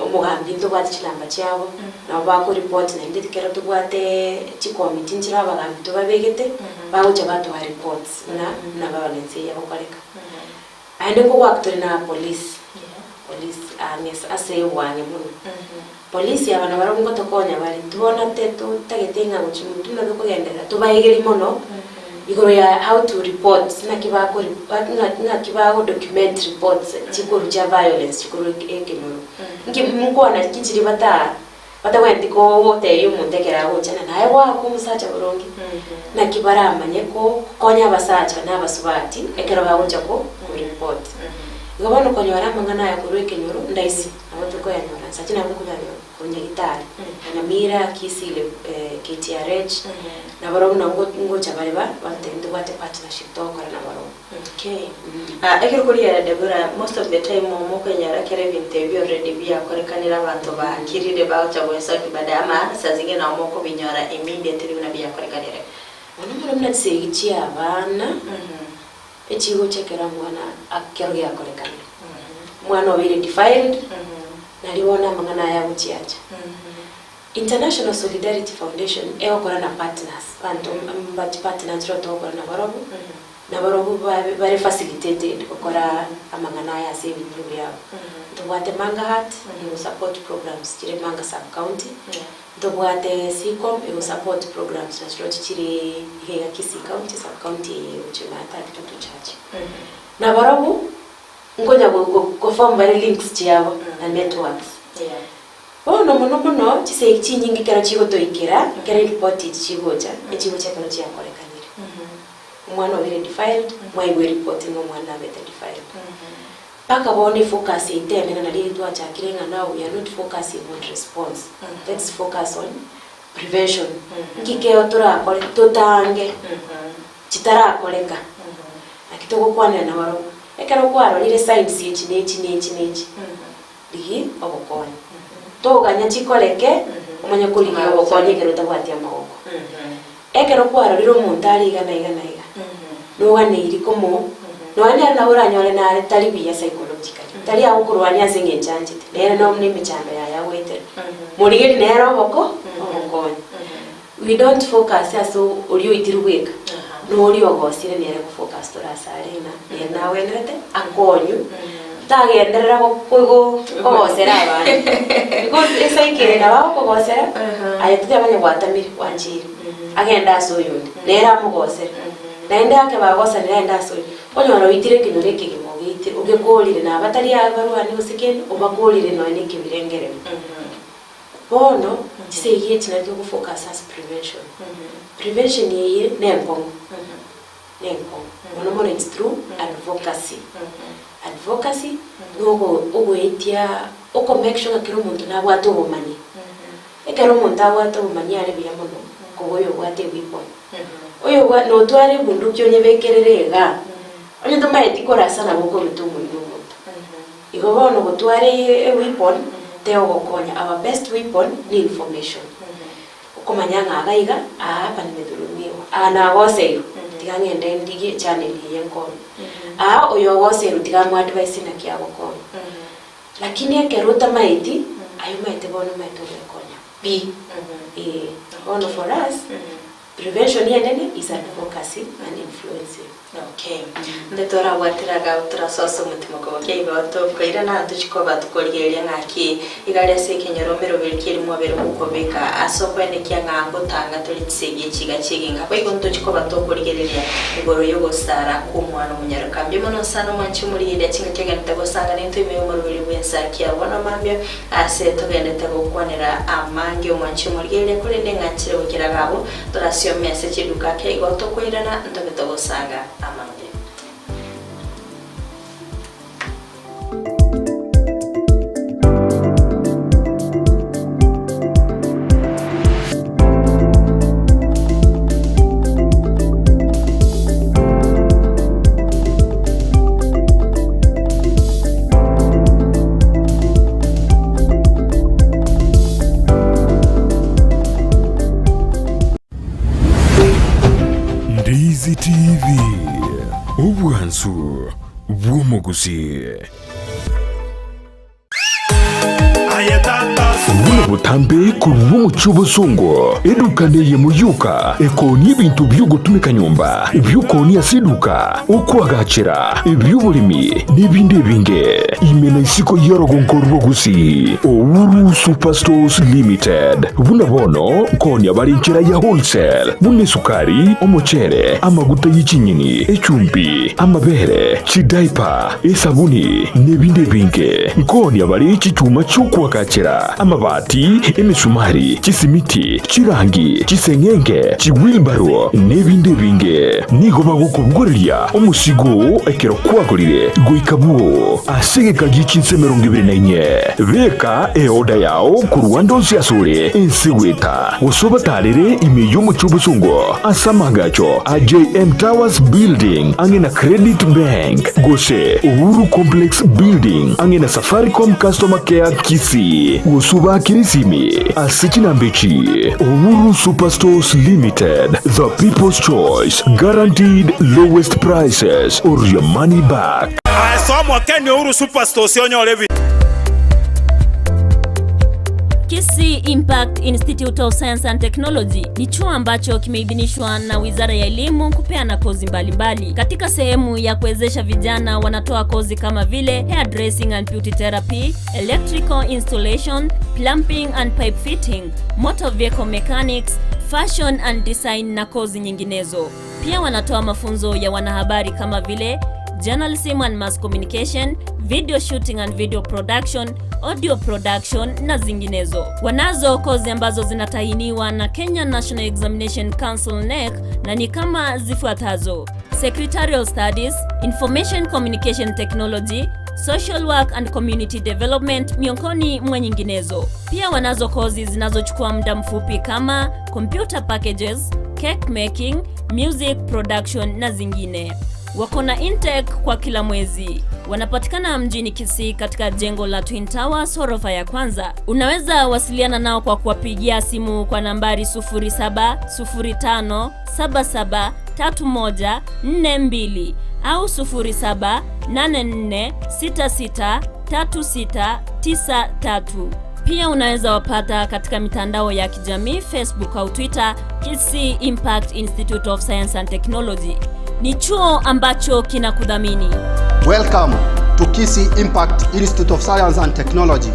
omogambi ntobwate chinamba chiabo, nabo bakoripoti naende ekero tobwate chicommittee nchire abagambi tobabegete, bagocha batoa reports buna buna violence eye egokoreka. Naende nkogoaka tore na police, police ang'e ase obwang'e mono. Polisi aba nabarabwo ngotokonya bare, tibona totagete ng'a gochia motwe buna tokogenderera, tobaegerie mono igoro ya how to report, naki bakori ng'aki bago document reports chikorwa chia violence chikorwa ekenyoro. Nki nkwana ki chiria bata batagwenereti kogotebia omonto ekero agocha ng'a naye goaka omosacha boronge, naki baramanye konya abasacha na abasubati ekero bagocha ko koreport. Igo bono konyora amang'ana aya korwa ekenyoro ndaisi. Nabo tokoyanyora nsache nabo tokoyanyora korwa Nyagitari, Nyamira, Kisii, KTRH, nabarobwo nabo ngocha bare ba batotebia ntobwate partnership togokora nabarobwo. Okay. Ekero korigereria Deborah, most of the time omokoinyora ekero ebinto ebi already biakorekanire abanto bakirire bagocha goesoki baadaye ama saa zingine nabo mokobinyora immediately buna biakorekanire. Mono mono buna chisegi chia abana, Echigocha ekero omwana ekero giakorekanire, omwana obeire defiled, nario bono amang'ana aya agochiacha. International Solidarity Foundation egokora na partners, abanto mba chipartner nchire togokora nabarobwo, nabarobwo babe bare facilitated gokora amang'ana aya ase ebinyoro biabo. Ntobwate Manga Heart, ego support programs chire Manga sub county, Ntobwate Seacom ego support programs nachirochio chire iga iga Kisii county, sub county eye egochia maate aa Kitutu Church. Nabarobwo nkonya go form bare links chiabo na networks. Bono mono mono chisegi chinyinge ekero chigotoikera, ekero eripoti echi chigocha, echigocha ekero chiakorekanire. Omwana obeire defiled, mwaigwa eripoti ng'a omwana abete defiled. Mpaka bono efocus yaito enene nario eri twachakire ng'a now we are not focusing on response, let's focus on prevention. Nki keo torakore totange chitarakoreka, naki togokwanera nabarobwo. Ekero kwarorire signs echi na echi na echi na echi, rigia obokonyi. Toganya chikoreke omanye korigia obokonyi ekero otabwati amagoko. Ekero kwarorire omonto are iga na iga na iga, noganeiri komo, nonya nere nabo oranyore nare tari buya psychologically, tari agokorwania ase eng'encho anchete, nere no nemechando yaye agoetera. Morigerie nere oboko, obokonyi. We don't focus ase oria oitirwe bweka, na oria ogosire nere gofocus tore ase are ng'a nere nagwenerete akonywe, tagenderera kogosera abande. Because esaika eye nabo agokogosera, aye toteba onye gwatamire gwancheire, agende ase oyonde, nere amogosere, naende ake bagosanire agende ase oyo, onyore oitire ekenyoro ekegima ogeitire, ogekorire naba tari abarwani gose kende, obakorire nonya na ekebirengererio. Bono, chisegi echi nari togofocus ase prevention. Prevention eye nenkong'u, nenkong'u, mono mono it's through advocacy. Advocacy, nogo ogoetia oko make sure ng'a kera omonto nabwate obomanyi. Ekero omonto abwate obomanyi are buya mono, koba oyobwate eweapon. Oyobwa notware ebunduki onyebekerere igaa, onye tomaeti korasa nabo okoruta omoino omonto. Igo bono gotwara eweapon tegogokonya, our best weapon ni information. Okomanya ng'a iga iga, aa hapa nimedhulumiwa, aa nagoseirwe, tiga ng'ende ndigie echannel eye nkonye. Aa oyo ogoseirwe tiga amoadvise naki agokonya. Lakini ekero otamaeti, aye omaete bono omaete ogoekonya pi. Eeh, bono for us, prevention enene is advocacy and influencing. Okay. Nde torabwatire agao torasoa ase omotimoko boke igo tokoirana tochie koba tokorigereria ng'aki iga aria ase ekenyoro meroberi ki eri mwabere mokobeka ase okwenekia ng'a ngotanga tore chisegi echi iga chi'egenka boigo ntochie koba tokorigereria igoro y'ogosara kw'omwana omonyaroka. Mbuya mono sana omwanchi omorigereria chingaki ogenderete gosanga nintwe ime y'omoroberi bw'ensa kia bono mambia ase togenderete gokwanera amange omwanchi omorigereria korende ng'anchire goikera gabo Torasiome ase chiduka ake igo tokoirana ntobe togosanga amange. Ndizi TV, obwansu bw'omogusii. Buna botambe korwa omochie obosongo, eduka neyemo yoka ekoonia ebinto bi'ogotumeka nyomba, ebi'okoonia ase eduka, okoagachera, ebi'oboremi, na ebinde ebinge. Ime na isiko y'orogongo rwa Gusii, Uhuru Superstores Limited. Buna bono nkoonia bare enchera ya wholesale, buna esukari, omochere, amaguta ye chinyeni, echumbi, amabere, chidiaper, esabuni, na ebinde ebinge. Nkoonia bare chichuma chi'okoagachera, amabati, emesumari, chisimiti, chirangi, chiseng'enge, chiwheelbarrow, na ebinde ebinge. Nigo bagokobogoreria omosigo oo ekero kwagorire goika bwoo ase egeka gie chinsa 24. Beka eoda yao korwa ande onsi asore ense goeta, gose obatarere ime y'omochie obosongo ase amaagacho a JM Towers Building ang'e na Credit Bank, gose Uhuru Complex Building ang'e na Safaricom Customer Care Kisii, gose obaakere esimi ase chinamba echi, Uhuru Superstores Limited, the people's choice, guaranteed lowest prices or your money back. Aye soa Ken Uhuru Superstores onyore ebi. Kisii Impact Institute of Science and Technology ni chuo ambacho kimeidhinishwa na Wizara ya Elimu kupeana kozi mbalimbali. Katika sehemu ya kuwezesha vijana, wanatoa kozi kama vile hairdressing and beauty therapy, electrical installation, plumbing and pipe fitting, motor vehicle mechanics, fashion and design na kozi nyinginezo. Pia wanatoa mafunzo ya wanahabari kama vile journalism and mass communication, video shooting and video production, audio production na zinginezo. Wanazo kozi ambazo zinatahiniwa na Kenya National Examination Council KNEC na ni kama zifuatazo: Secretarial Studies, Information Communication Technology, Social Work and Community Development miongoni mwa nyinginezo. Pia wanazo kozi zinazochukua muda mfupi kama computer packages, cake making, music production na zingine. Wako na intake kwa kila mwezi. Wanapatikana mjini Kisii katika jengo la Twin Towers ghorofa ya kwanza. Unaweza wasiliana nao kwa kuwapigia simu kwa nambari 0705773142 au 0784663693. Pia unaweza wapata katika mitandao ya kijamii Facebook au Twitter, Kisii Impact Institute of Science and Technology. Ni chuo ambacho kinakudhamini. Welcome to Kisii Impact Institute of Science and Technology.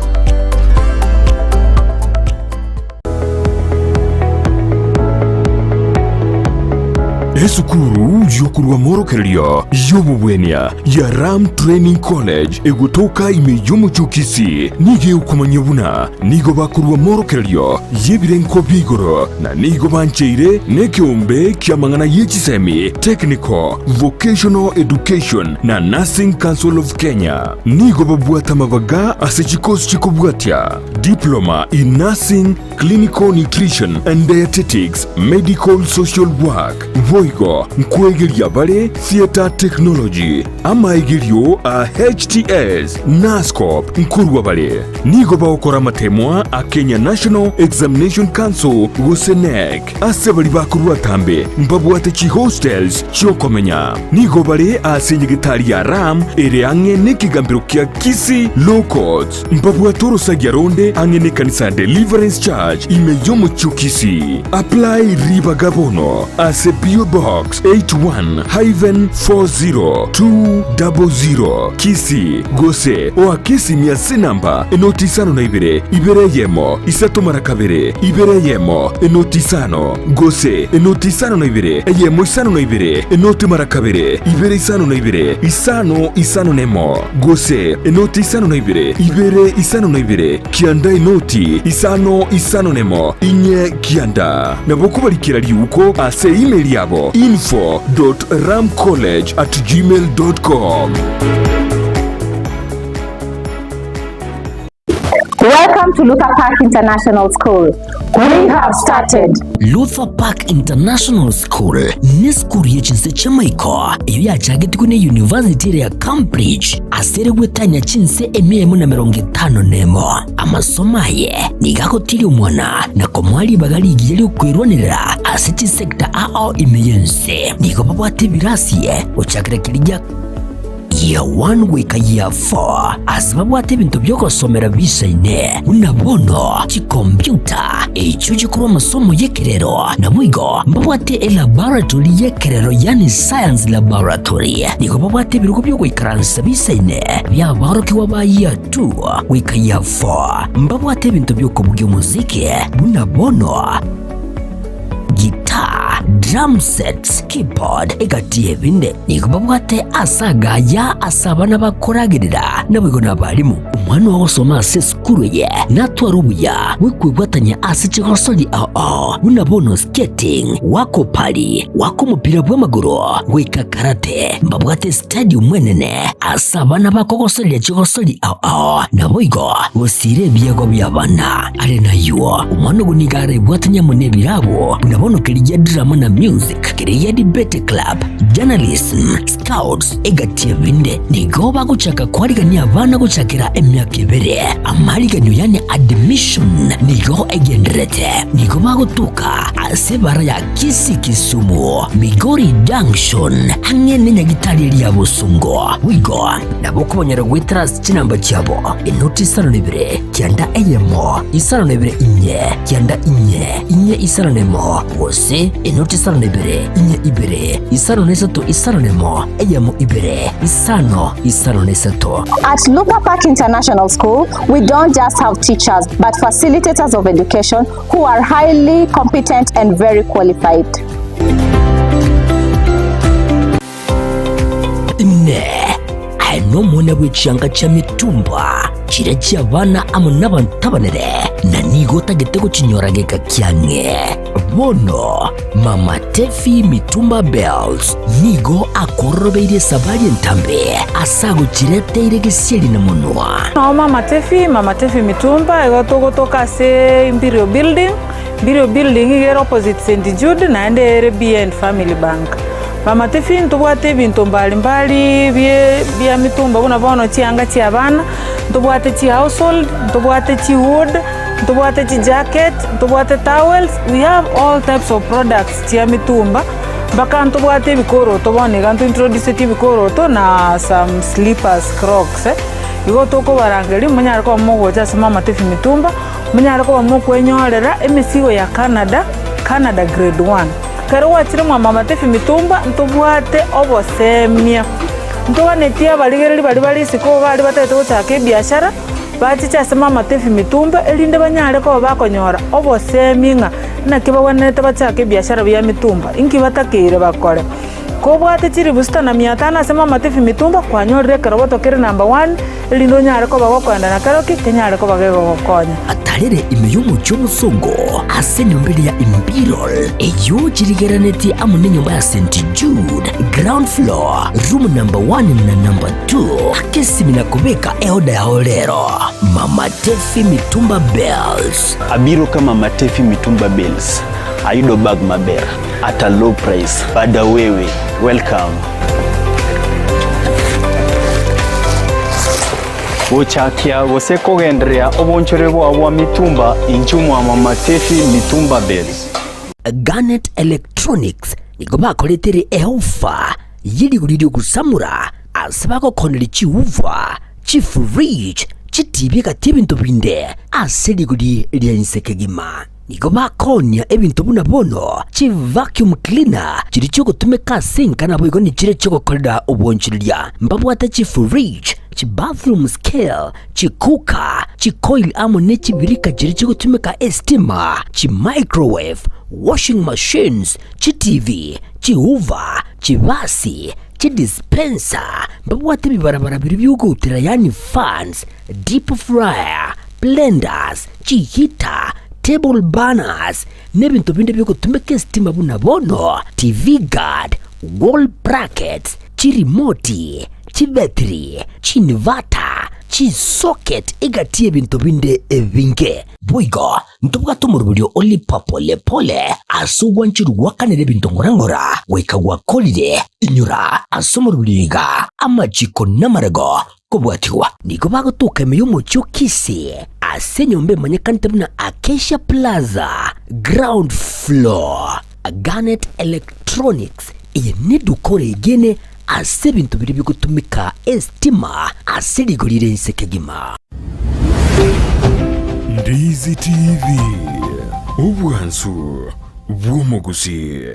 Esukuru y'okorwa amorokererio y'obobwenia ya Ram Training College egotoka ime y'omochie o Kisii nigo egokomanyia buna nigo bakorwa amorokererio y'ebirengo bia igoro na nigo bancheire nekeombe ki'amang'ana ye chisemi, Technical, Vocational Education na Nursing Council of Kenya. Nigo babwate amabaga ase chikosi chikobwatia, Diploma in Nursing, Clinical Nutrition and Dietetics, Medical Social Work, boigo nkwegeria bare Theatre Technology, amaegerio a HTS, Nurse-Corp nkorwa bare. Nigo bagokora amatemwa a Kenya National Examination Council gose KNEC. Ase baria bakorwa atambe mbabwate chihostels chi'okomenya. Nigo bare ase enyegetari ya Ram ere ang'e nekegambero kia Kisii Law Courts. Mbabwate orosagia ronde ang'e nekanisa ya Deliverance Church ime y'omochie o Kisii. Apply ribaga bono ase P.O. Box 81-40200 Kisii gose oake esimi ase enamba enoti isano na ibere, ibere eyemo, isato mara kabere, ibere eyemo, enoti isano, gose enoti isano na ibere, eyemo isano na ibere, enoti mara kabere, ibere isano na ibere, isano isano nemo, gose enoti isano na ibere, ibere isano na ibere, kianda enoti isano isano nemo, inye kianda. Nabo kobarikera riuko ase email yabo info dot ramcollege at gmail dot com. Welcome to to Luther Park International School. We have started. Luther Park International School nesukuru ye chinse chi'amaiko eyio yachagetigwe ne University ere ya Cambridge ase ere gwetania chinse emia emo na emerongo etano nemo. Amasomo aye nigo agotiria omwana na komoa ribaga rigiya ri'okwerwanerera ase chisecta ao ime y'ense. Nigo babwate ebirasi gochakera keria gia Year 1 goika Year 4 ase babwate ebinto bi'ogosomera bisaine, buna bono chikompiuta, echio chikorwa amasomo y'ekerero, naboigo mbabwate elaboratory y'ekerero yaani science laboratory. Nigo babwate ebirogo bi'ogoikaransa bisaine bi'aborokigwa ba Year 2 goika Year 4. Mbabwate ebinto bi'okobugia omosiki buna bono Guitar, drum sets, keyboard, egati y'ebinde. Nigo babwate ase agaya ase abana bakoragerera, naboigo nabarimu. Omwana ogosoma ase esukuru eye natware obuya bw'okwebwatania ase chigosori ao ao buna bono skating, goaka opari, goaka omopira bw'amagoro, goika karate. Mbabwate estadium enene ase abana bakogosoria chigosori ao ao, naboigo gosiira ebiegwa bi'abana. Are nayio, omwana ogo nigo arebwatanie amo nebirabo, buna bono keria drama na music, keria debate club, journalism, scouts, egati ebinde. Nigo bagochaka kwarigania abana gochakera emiaka ebere. Amariganio yani admission nigo egendererete. Nigo bagotoka ase ebara ya Kisii Kisumu, Migori Junction, ang'e nenyagitari eria ya Bosongo. Boigo nabo okobanyora goetera ase chinamba chiabo, enoti isano na ibere, kianda eyemo, isano na ibere inye, kianda inye, inye isano na emo, gose enoti isano na ibere, inye ibere, isano na isato isano na emo, eyemo ibere, isano, isano na isato. At Luther Park International School, we don't just have teachers, but facilitators of education who are highly competent and very qualified. Inee! Aye nomwana bwe chianga chia mitumba, chiria chi'abana amo nabanto abanene, na nigo otagete gochinyora geka kiang'e? Bono Mama Tefi Mitumba Bells nigo akororobeirie esabari entambe ase agochireteire gesieri na monwa. Nao Mama Tefi, Mama Tefi Mitumba, igo togotoka ase Imperial Building, Imperial Building iga ere opposite St Jude naende ere behind Family Bank. Mama Tefi ntobwate ebinto mbali mbali bie bia mitumba buna bono chianga chia abana, ntobwate chi household, ntobwate chi wood, ntobwate chi jacket, ntobwate towels, we have all types of products chia mitumba, mpaka ntobwate ebikoroto bono iga nto introduceti ebikoroto na some slippers, crocs. Igo tokobarangeria monyare koba mogocha ase Mama Tefi Mitumba, monyare koba mokwenyorera emesigo ya Canada, Canada grade one. Ekero gwachire mwa Mama Tefi Mitumba ntobwate obosemia, ntoganetie abarigereria baria bare isiko baria batagete gochaka ebiashara, bachiche ase Mama Tefi Mitumba erinde banyare koba bakonyora obosemi ng'a naki bagwenerete bachake ebiashara bia mitumba, inki batakeire bakore. Kobwate chilifu sita na mia tano ase Mama Tefi Mitumba kwanyorire ekeroboto kere number one erinde onyare koba gokoenda na keroki kenyare koba gegogokonya. Atarere ime y'omochie omosongo ase enyomba eria ya Imperial, eyio chirigeranetie amo nenyomba ya St. Jude, ground floor, room number one na number two. Aka esimi na kobeka eoda yao rero. Mama Tefi Mitumba Bells. Abiro ka Mama Tefi Mitumba Bells, ayudo bag maber at a low price. Bada wewe, welcome. Gochakia gose kogendereria obonchore bwao bwa mitumba inchuo mwa Mama Tefi Mitumba Bales. Garnet Electronics nigo bakoretere eofa ye rigori ri'ogosamora ase bagokoneria chiuva, chifridge, chitibi egati ebinto binde ase rigori ria inse kegima. Nigo bakoonia ebinto buna bono chivacuum cleaner chiria chiogotumeka ase enka naboigo nichiria chiogokorera obwanchereria. Mbabwate chifridge, chibathroom scale, chicooker, chicoil amo ne chibirika chiria chigotumeka estima, chimicrowave, washing machines, chitivi, chihoover, chibasi, chidispenser, mbabwate ebibarabara biria biogoutera yaani fans, deep fryer, blenders, chiheater, table burners, na ebinto binde biogotumeka esitima buna bono TV guard, wall brackets, chirimoti, chibetiri, chiinverter. Chisocket egati y'ebinto binde ebinge. Boigo ntobwate omoroberio o lipa pole pole ase ogwancherwa gwakanera ebinto ng'ora ng'ora goika gwakorire. Inyora ase omoroberio iga amachiko namarego kobwatigwa. Nigo bagotoka ime y'omochie o Kisii ase enyomba emanyekanete buna Acacia Plaza, ground floor. Garnet Electronics, eye neduka oregene ase ebinto biria bigotumeka estima ase rigori rire inse kegima. Ndizi TV, obwansu bw'omogusii.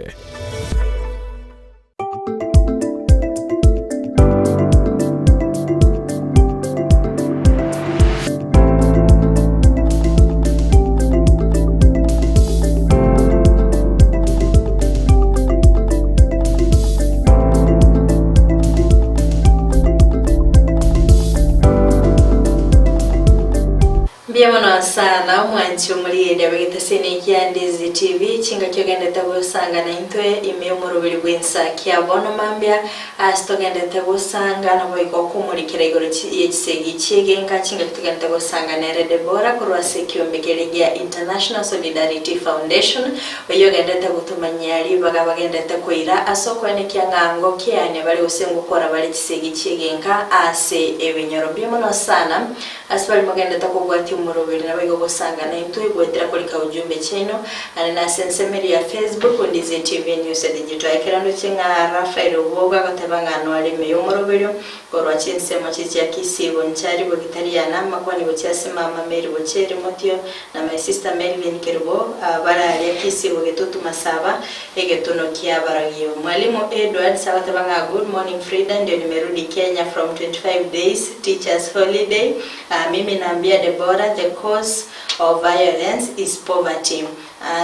Mbuya mono sana omwanchi omorigereria bw'egeteseni ekia Ndizi TV, chingaki ogendete gosanga naintwe ime y'omoroberi bw'ensa kia bono mambia ase togendete gosanga naboigo komorikera igoro ye chisegi chi'egenka chingaki togendete gosanga nere Deborah korwa ase ekiombe keria gia International Solidarity Foundation oyio ogendete gotomanyia ribaga bagendete koira ase okoenekia ng'a ngokiania bare gose ngokora bare chisegi chi'egenka ase ebinyoro. Mbuya mono sana Ase baria mogenderete kobwatia omoroberi naboigo gosanga naintwe goetera korika ujumbe chiaino, naende nase ensemo eria ya Facebook, Ndizi TV News Digital. Ekero ndoche ng'a Raphael Obuogo agoteba ng'a noare ime y'omoroberio korwa chinsemo chichia Kisii Bonchari Bogitariana, amakwani gochia ase mama Mary Bochere Motio na my sister Melvin Kerubo bare aria Kisii Bogetutu Masaba egetuno kia Baragio. Mwalimu Edwards agoteba ng'a good morning Frida ndio nimerudi Kenya from 25 days teachers holiday mimi naambia Deborah the cause of violence is poverty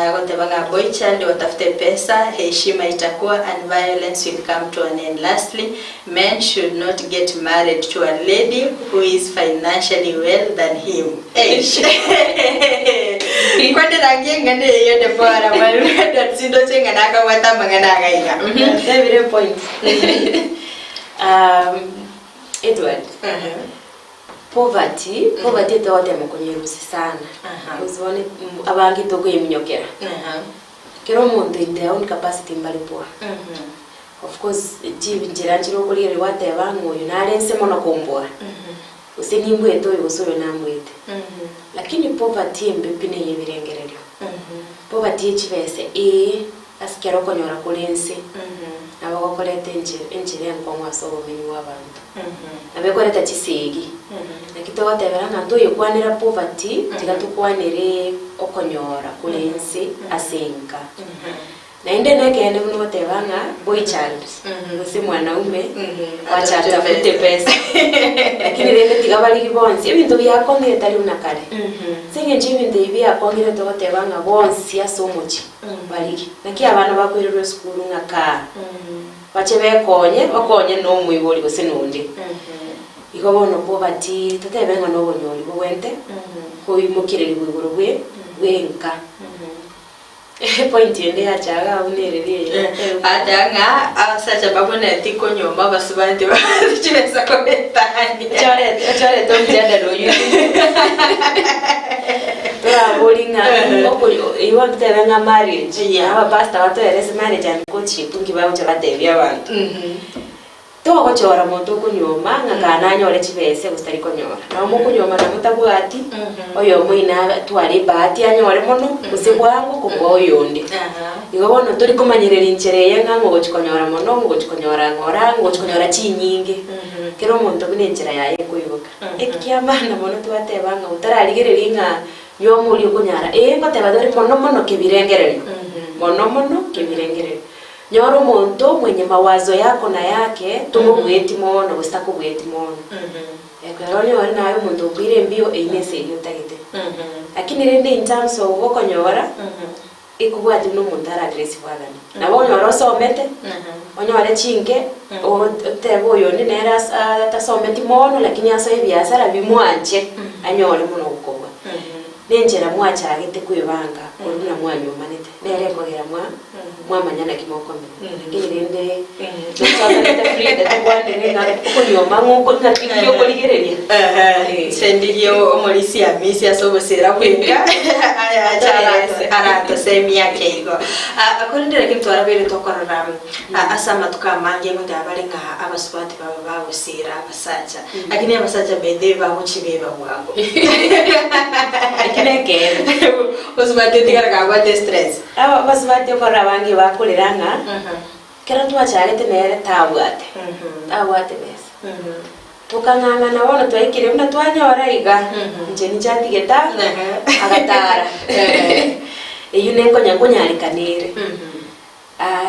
agoteba ng'a boy child watafute pesa heshima itakuwa and violence will come to an end lastly men should not get married to a lady who is financially well than him eish nkwanera nki eng'ana eye Deborah mwalimu Edwards ndoche ng'a nakabwate amang'ana iga iga. Tebire point. Edward, poverty, poverty etogotema konyerusia sana, because bono abange tokoyeminyokera. Kera omonto in their own capacity mbare poor. Of course chinchera nchire okorigereria gwateba ng'a oyo nare nse mono kombua, gose nimbwete oyo gose oyo nambwete. Lakini poverty embe pi neye ebirengererio. Poverty ye chibesa ee, ase kera okonyora kore nse, nabo gokoreta enchera enchera enkong'u ase obomenyi bwa abanto. Nabo ekoreta chisegi. Naki togotebera ng'a ntoyekwanera poverty, tiga tokwanere okonyora kore nse ase enka. Naende nekeene buna ogoteba ng'a boy child gose mwanaume wacha atafute pesa lakini rende tiga barigi bonsi ebinto biakong'ire tari buna kare ase eng'encho ebinto ebi biakong'ire togoteba ng'a bonsi ase omochie barigi naki abana bakoirerwa esukuru ng'a kaa bache bekonye bakonye na omoibori gose na onde igo bono poverty totebe ng'a nobonyori bobwente koimokererigwa igoro bwe bwenka. Point ende yacha iga abwo nere riria eye. Acha ng'a abasacha babwenereti konyuoma abasubati chibesa kobetania. Ochorete ochorete omjadala oywo torabori ng'a okoyo igo ntebe ng'a marriage abapastor batoerese marriage and courtship nki bagocha batebia abanto. Togochora monto okonyuoma ng'a kaa nanyore chibesa gose tari konyora. Nabo mokonyuoma na motabwati, oyomo oino atware ebahati anyore mono, gose bwango kobua oyonde. Igo bono tori komanyereria enchera eye ng'a ngogochi konyora mono, ngogochi konyora ng'ora, ngogochi konyora chinyinge. Kera omonto buna enchera yaye ekoiboka. Ekiamana mono twateba ng'a otararigereria ng'a nyuoma oria okonyara, ee ngoteba tore mono mono kebirengererio, mono mono kebirengererio. Nyora omonto mwenye mawazo yako na yake tomobueti mono gose takobueti mono. Ekero onyore naye omonto okoira embio eyio nese eyio otagete. Lakini rende in terms of okonyora, ekobwati buna omonto are aggressive agane. Nabo onyore osomete, onyore chinke, otebe oyonde nere ase atasometi mono lakini asoe ebiasara bimwanche, anyore mono gokobua. Nenchera mwachagete kwebanga korwa buna mwanywomanete, nere ekogera mwa. Mwamanya naki mokomenya. Lakini rende ntochakanete Frida tokwanere ng'a okonyuoma ng'a oko ng'aki ki okorigereria. Chendirie omorisia Hamisi ase obosera bwenka acha aratosemia ake igo. Korende lakini twarabeire tokorora ase amatuko amange ngoteba bare ng'a abasubati baba bagosera abasacha lakini abasacha by the way bagochibeba bwango. Eki nekeene. Omosubati otigara kabwate estress. Abasubati okorora abange bakorera ng'a kero twachagete nere tabwate, tabwate besa. Tokang'ang'ana bono twaikire buna twanyora iga, inche ninche atigete aa, agatara. Eyio nenkonya nkonyarekana ere.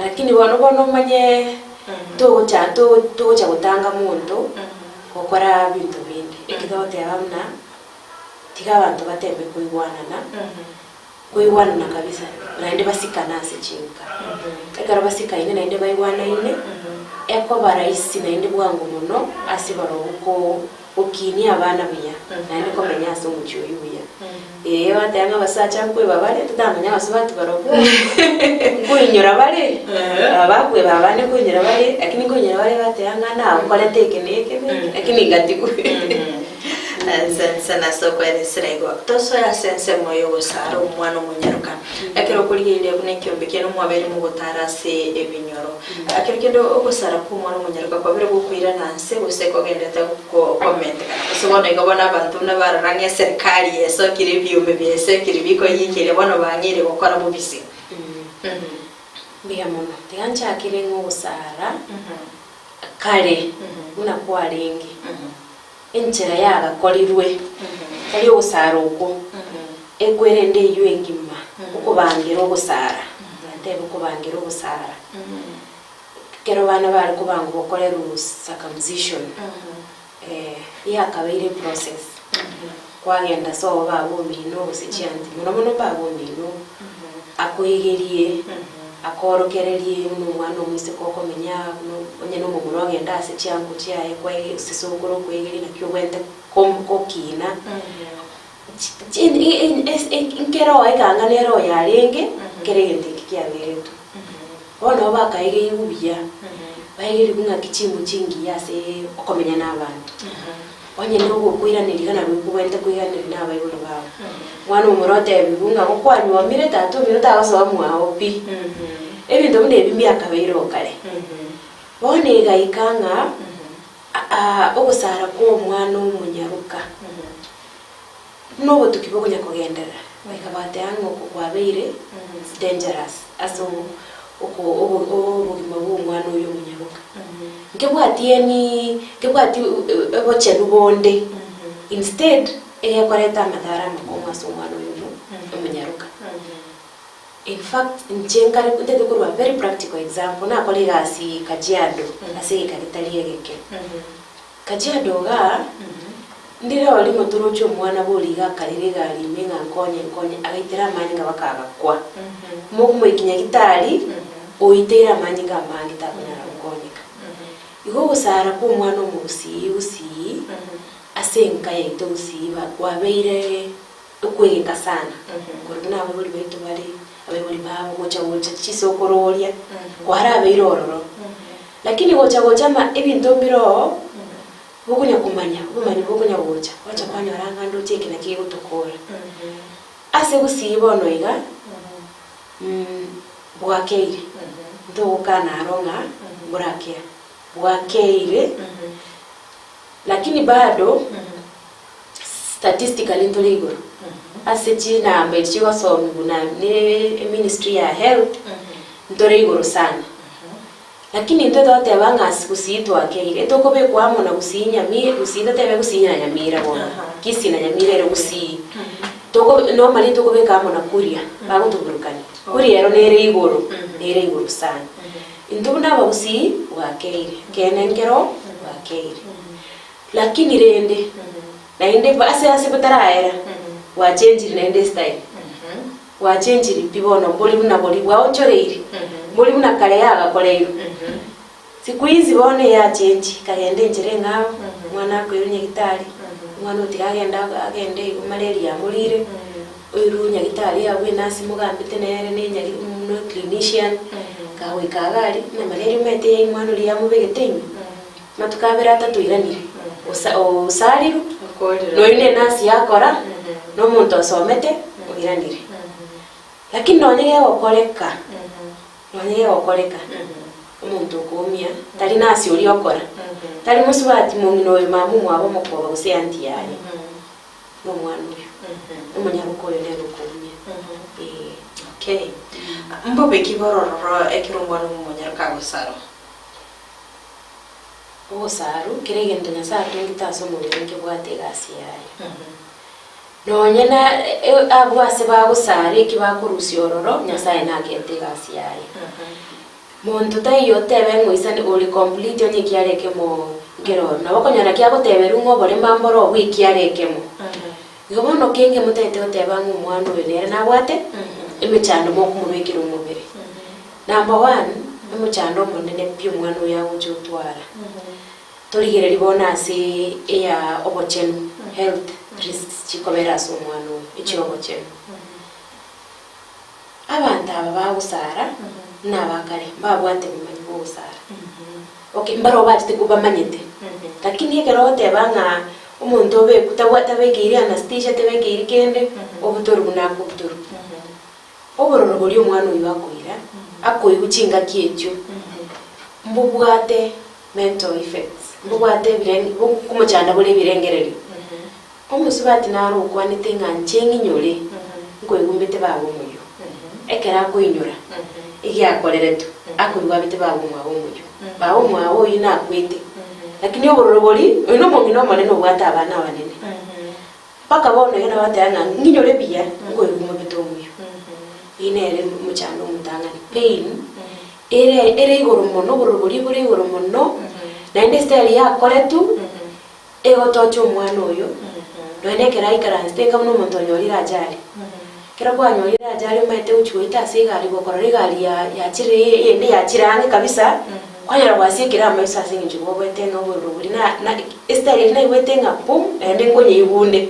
Lakini bono bono omanye togocha togocha gotanga monto gokora binto binde. Eki togoteba buna, tiga abanto batembe koigwanana. Koigwanana kabisa, naende basikane ase chinka. Ekero basikaine naende baigwanaine, ekoba rahisi naende bwango mono ase barobwo ko gokinia abana buya, naende komenya ase omochie oyio buya. Ee, bateba ng'a abasacha nkweba bare, totamanya abasubati barobwo, nkoinyora bare, aba bakweba abande nkoinyora bare, lakini nkoinyora bare bateba ng'a nagokorete eke na eke na eke, lakini ngatigwa. Asante sana ase okoeresera igo. Tosoe ase ensemo y'ogosara omwana omonyaroka. Ekero okorigereria buna ekiombe kiane mwabeire mogotara ase ebinyoro. Ekero kende ogosara kw'omwana omonyaroka kwabere gokoirana nse gose kogenderete komentekana. Gose bono igo bono abanto buna barora ng'a eserikali yesokire ebiombe biesokire bikoyikeria bono bang'eire gokora bobisi. Mbuya mono. Tiga nchakire ng'a ogosara kare buna kwarenge. Enchera yagakorirwe, tari ogosara okwo, ekwerende eyio engima, okobangera ogosara, ntebe okobangera ogosara. Ekero abana bare kobangwa gokorerwa circumcision, yakabeire eprocess, kwagenda sobo baba omino gose chianti, mono mono baba omino, akoigerie, Akoorokererie buna omwana omoiseke okomenya, buna onye nomomura ogenda ase chiango chiaye kwaige ase sokoro okoegeria naki obwenerete kom kokiina. Nkere oo ekanga nere oyo arenge, kera egento eke kiaberetwe. Bono nabo bakaegeirwe buya, baegerigwe ng'aki chimbu chingiya ase okomenya na abanto. Onye nogokoiraneria iga nabo ekobwenerete koiraneria na abaibori bao. Mwana omomura otebigwe ng'a gokwanyuomire tata omino tagosoa mwao pi. Ebinto buna ebi mbiakabeire oo kare. Bono egaika ng'a ogosara kwa omwana omonyaroka buna obotuki bokonya kogenderera, goika bateba ng'a oko kwabeire it's dangerous ase oko obogima bwa omwana oyo omonyaroka. Nkebwati any nkebwati obochenu bonde, instead egekoreta amadhara amakong'u ase omwana oyo omo omonyaroka. In fact, inche nkare ntete korwa very practical example, nakora egasi Kajiado ase egeka getari egeke. Kajiado igaa, ndire orimo toroche omwana boriga akarera egari ime ng'a nkonye nkonye, agaitera amanyinga mpaka agakwa. Mokomoikia nyagitari, oiteire amanyinga amange takonyara gokonyeka. Igo ogosara kwa omwana omogusii gusii, ase enka yaito gusii ba kwabeire okwegeka sana, korwa buna abaibori baito bare, abaibori babo gocha gocha chisokororia, kwarabeire ororo. Lakini gocha gocha ama ebinto mbire oo, bokonya komanya, obomanyi bokonya gocha, gwacha kwanyora ng'a ndoche eke naki gegotokora. Ase gusii bono iga, bwakeire, ntogokana aro ng'a mborakea, bwakeire, lakini bado statistically ntore igoro, ase chinamba echi chigosomigwa na ne eministry ya health, ntore igoro sana. Lakini intwe toteba ng'a ase gusii twakeire, etokobekwa amo na gusii nyamira, gusii totebe gusii na nyamira bono, kisii na nyamira ere gusii. Toko normally tokobeka amo na kuria, bagotoburukania. Kuria ero nere igoro, nere igoro sana. Intwe buna abagusii, bwakeire, ekeene nkero, bwakeire. Lakini rende, naende ase ase botaraera, bwachenchiri naende estyle. Bwachenchiri pi bono mbori buna boria bwaochoreiri, mbori buna kare yagakoreirwe. Siku hizi bono eyachenchi, kagenda enchera eng'ao, omwana akoirwa nyagitari, omwana otiga agende agende igo malaria yamorire, oirwe nyagitari abwo enasi mogambete nere ne enyagi. buna clinician, kagoika iga aria, ng'a malaria omanyete ya omwana oria yamobegete ime, amatuko abere atato oiranire, osa osarirwe, na oyio na enurse yakora, na omonto osomete, oiranire. Lakini nonye gegokoreka, nonye gegokoreka, omonto okoumia, tari nurse oria okora, tari mosubati mong'ina oyo mama omwabo omokoba gose aunty yaye. Nomwana oyo, omonyaroka oyo nere okoumia. Ee. Okay. Mbobe ki borororo ekero omwana omonyaroka agosarwa? Ogosarwa, kera egento Nyasae atongete ase omobere nkebwate egasi yaye. Nonye na abwo ase bagosara eki bakorusia ororo, Nyasae nakente egasi yaye. Monto taiyo otebe ng'a oisane ore complete onye ekiara ekemo nkere ororo. Nabo okonyora kiagoteberwa ng'a oborema mboro obwo ekiara ekemo. Igo bono kenge motagete goteba ng'a omwana oyo nere nabwate emechando mokomobekera omobere. Number one, omochando omonene pi omwana oyo agocha otwara, torigereria bono ase eya obochenu, health risks chikobera ase omwana oyo, echia obochenu. Abanto aba bagosara buna abakare mbabwate obomanyi bwa ogosara. Okay, mbarabwo bachete kobamanyete, lakini ekero ogoteba ng'a omonto obekwe tabwa tabekeiri anaesthesia tabekeiri kende, obutorwe buna akobutorwa. Obororo boria omwana oyio akoira, akoigwa chingaki echio, mbobwate mental effects, mbobwate ebireng bokomochanda bore ebirengererio. Omosubati naro okwanete ng'a inche ng'inyore, nkoigumbete baba omoyio. Ekero akoinyora egiakoreretwe, akoigwa abete baba omwabo omoyio. Baba omwabo oyio nakwete, lakini obororo boria, oyo nomong'ina omonene obwate abana abanene. Mpaka bono iga nabo agoteba ng'a ng'inyore buya, nkoigumobete omoyio. Eyio nere omochando omotang'ani, pain, ere ere igoro mono, obororo boria bore igoro mono, naende estyle yakoretwe. Egotocha omwana oyo, nonya ekero aikaransete enka buna omonto onyorire ajali. Ekero kwanyorire ajali omanyete gochia goeta ase egari gokorora egari ya yachire eyende yachire ang'e kabisa, kwanyora gwasiekire amaiso ase eng'encho gwoboete ng'a obororo boria na na estyle eria naigwete ng'a boom naende nkonyeigwa onde.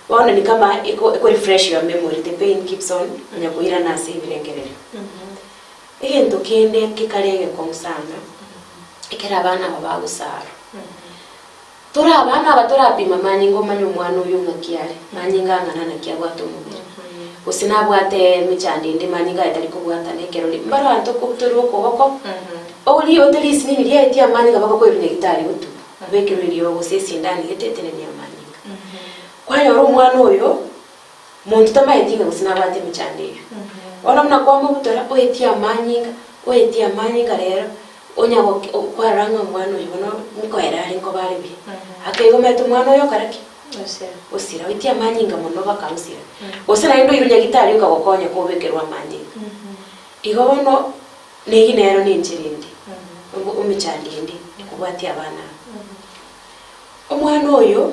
Bono ni kama eko eko refresh your memory, the pain keeps on onya koirana ase ebirengererio. Egento kende gekare egekong'u sana, ekero abana aba bagosarwa. Tore abana aba torapima manyinga omanye omwana oyo ng'aki are, manyinga ang'ana naki abwate omobere. Gose nabwate emechando ende manyinga aye tari kobwatana ekero ri mbaro abanto okobutorwa okoboko, oria ote risinini riaetia amanyinga bakakoirwa nyagitari gotubwa, obekerwe eriogo gose esindani gete etenenie amanyinga. Kwanyora omwana oyo, monto tamaeti ng'a gose nabwate emechando eyio. Bono buna kwamobutora, oetie amanyinga, oetie amanyinga rero, onya goki kwarora ng'a omwana oyo bono nkoera are nkoba are buya. Ake igo omanyete omwana oyo okora ki? Osira. Oetie amanyinga mono baka osira. Gose naende oirwe nyagitari okagokonya kobekerwa amanyinga. Igo bono, neyio nero nenchera ende, emechando ende ekobwatia abana aba. Omwana oyo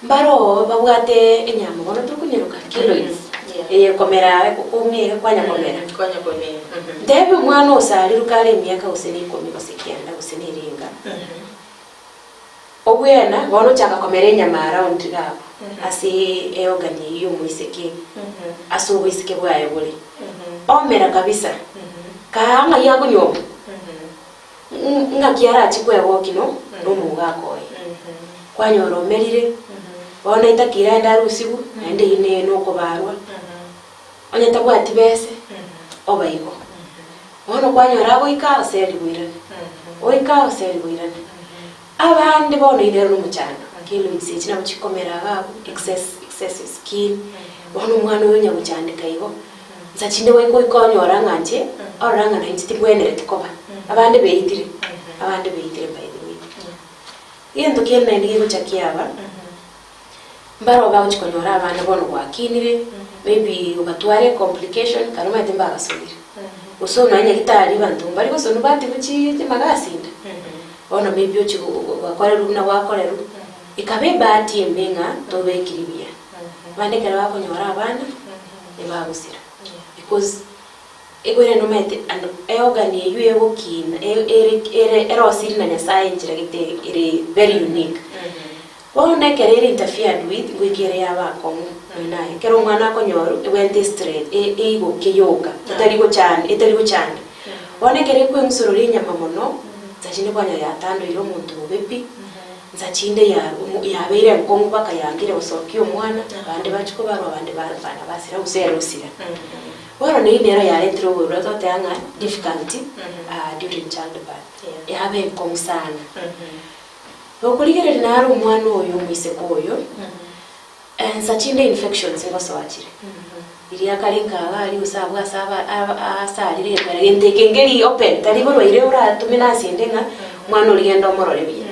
mbaro babwate enyama bono tokonyeroka keloids eye ekomera ekoumia iga kwanya komera. Ntebi omwana osarirwe kare emiaka gose na ikomi gose kianda gose na eringa, obwena bono ochaka komera enyama around iga abwo ase eorgan eyio ya omoiseke ase oboiseke bwaye bore, omera kabisa kaa ng'ai akonywa Ng'aki arache kwegokia no nomogaka oye? Kwanyora omerire, bono etakeire aende arusigwe, naende eyio neye nokobarwa, onye tabwati bese, oba igo. Bono kwanyora agoika oserigwe oirane, oika oserigwe oirane. Abande bono eyio nero nomochando, keloids echi nabo chikomera iga abwo, excess excessive skin, bono omwana oyo onya gochandeka igo, Nsa chinde goika oike onyora ng'a inche, orora ng'a nainche tingwenereti koba. Abande beitire, abande beitire by the way. Egento kende naende gegocha kiaba, mbarabwo bagochia konyora abana bono gwakinire, maybe ogatwara ecomplication, kare omanyete mbagasonire. Gose nonya nyagetari abanto mbari gosonwa batigwa chi chimagasi inde, bono maybe ochie gwakorerwa buna gwakorerwa, ekaba ebahati embe ng'a tobekiri buya. Abande ekero bakonyora abana, ebagosira because ekwere nomanyete and eorgan eywo egokina e- ere ere erosiri na Nyasaye enchera gete ere very unique. Bono ekero ere interfered with ngoika ere yaba akong'u. Nonya naye ekero omwana akonyorwa ebwenerete estraight eigoke yoka etari gochanda etari gochanda. Bono ekero ekweng'usorora enyama mono, nsa chinde kwanyora yatandoire omonto bobe pi, nsa chinde ya yabeire enkong'u mpaka yangire gosokia omwana, abande bachia kobarwa abande bana basira gose ere osira. Bono neyio nero yaretire oborwaire togoteba ng'a difficulty during childbirth, yaba enkong'u sana. Gokorigereria naro omwana oyo omoiseke oyo, Ensa chinde infections ngosoa chire. Riria kare nkaga aria gose abwo ase aba aba ase arire egekwera gento eke nkeri open tari borwaire oratome nase ende ng'a omwana oria genda omorore buya.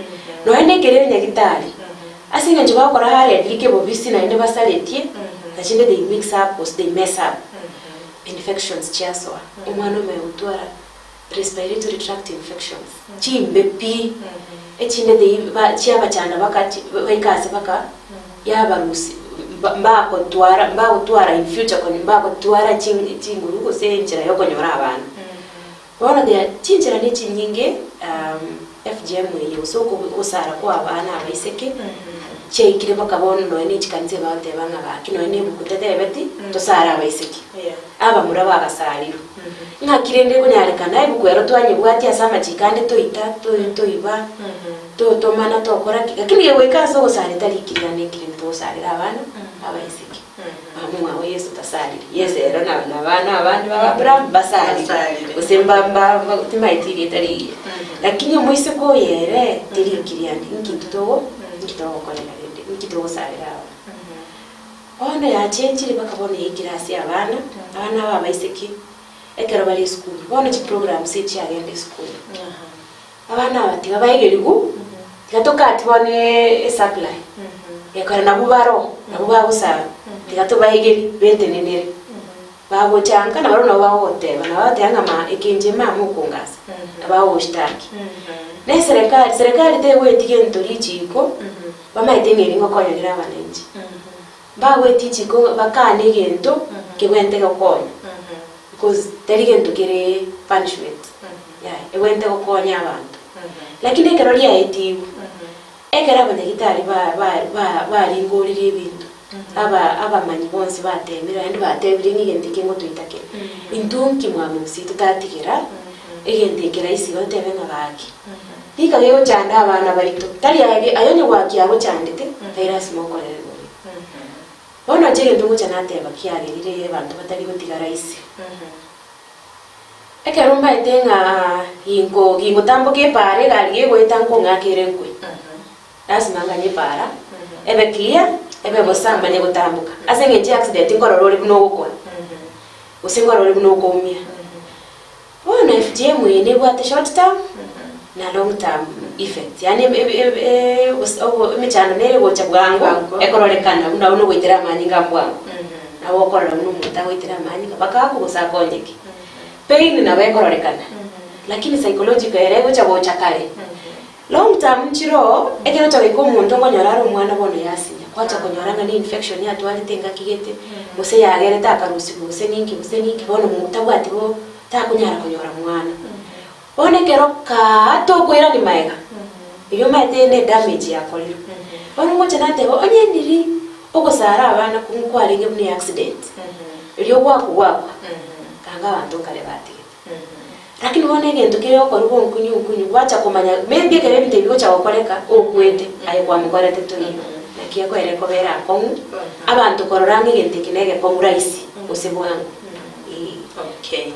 Nonya na ekere nyagitari, ase eng'encho bagokora hurriedly kebobisi naende basaretie, nsa chinde they mix up gose they mess up, infections chiasoa, omwana omanya gotwara respiratory tract infections chimbe pi, echinde they ba chiabachanda baka chi baika ase baka yabarusia mba mbakotwara mbagotwara in future konya mbagotwara chin chinguru gose enchera ya okonyora abana. Bono there chinchera ne chinyinge FGM eye gose oko ogosara kwa abana abaiseke, chiaikire mpaka bono nonya ne chikanisa ebagoteba ng'a gaki nonya ne ebuku tetebeti tosare abaiseke. Abamura bagasarirwe. Ng'aki rende ekonyarekana ebuku ero twanyebwatia ase amachiko ande toita, toiba, totomana, tokora ki, lakini gegoika ase ogosara etari ikirigana ekirende togosarera abana abaiseke. Mama omwabo Yeso tasarire, Yeso ero na abana abande ba Abraham basarire, gose mba mba timaeti erieta rigiya. Lakini omoiseke oyo ere teri ikirianda, inki intwe togo inki togokorera rende, inki togosarera abana. Bono yachenchire mpaka bono yaikire ase abana, abana aba abaiseke, ekero bare esukuru, bono chiprograms echiagenda esukuru. Abana aba tiga baegerigwe, tiga tokati bono esupply, ekero nabwo baroo, nabwo bagosaba, tiga tobaegerie betenenere. Bagocha nka nabarobwo nabo bagogoteba, nabo bagoteba ng'a ma eke inche mama okongasa, nabo bagogoshtaki. Na eserekari, serekari tegoeti gento richiko, bamaete ng'a eri ngokonya rire abananchi. Mbagoeti richiko bakane egento kebwenerete gokonya, because tari gento kere punishment, yaya, ebwenerete gokonya abanto. Lakini ekero riaetigwe, ekero abanyagitari ba- ba- ba- baringorire ebinto, aba abamanyi bonsi batemire naende batebire ng'a egento eke ngotoita kere, intwe nki mwamogusii totatigera egento eke rahisi igo totebe ng'a gaki. Rika gegochanda abana baito, tari aye aye onye gwakia agochandete, tari lasima okorere bobe. Bono inche egento ngocha nateba kiagerire abanto batari gotiga rahisi. Ekero mbaete ng'a ginko gingotamboka epaara egari gegoeta nkong'aka ere nkwe, lasima nganye epaara, ebe clear, ebe bosa manye gotamboka. Ase eng'encho ya accident nkorora ore buna ogokwa, gose nkorora ore buna okoumia. Bono FGM eye nebwate short term na long term effects, yaani emechando nere egocha bwango ekororekana buna bono ogoitera amanyinga mbwango, nabo okorora buna omonto agoitera amanyinga mpaka akwe gose akonyeke. Pain nabo ekororekana, lakini psychological ere egocha gocha kare. Long term nchiroo, ekero ocha goika omonto okonyora are omwana bono yasinya, kwacha konyora ng'a ne infection atwarete engaki gete, gose yagerete akarusigwa gose ninki gose ninki, bono mo tabwati bo takonyara konyora mwana. Bono ekero kaa tokoirani maega, eywo omanyete ne damage yakorirwe. Bono ngocha nateba onye ndiri ogosara abana kwarenge buna eaccident, erio gwakwa gwakwa, kanga abanto nkare batigete. Lakini bono egento kere okorwa bonkunyu nkunyu gwacha komanya maybe ekero ebinto ebi bigocha gokoreka okwete aye kwamokorete toiyo naki ekoera ekobera akong'u abanto korora ng'a egento eke negekong'u rahisi gose bwango eeh. Okay.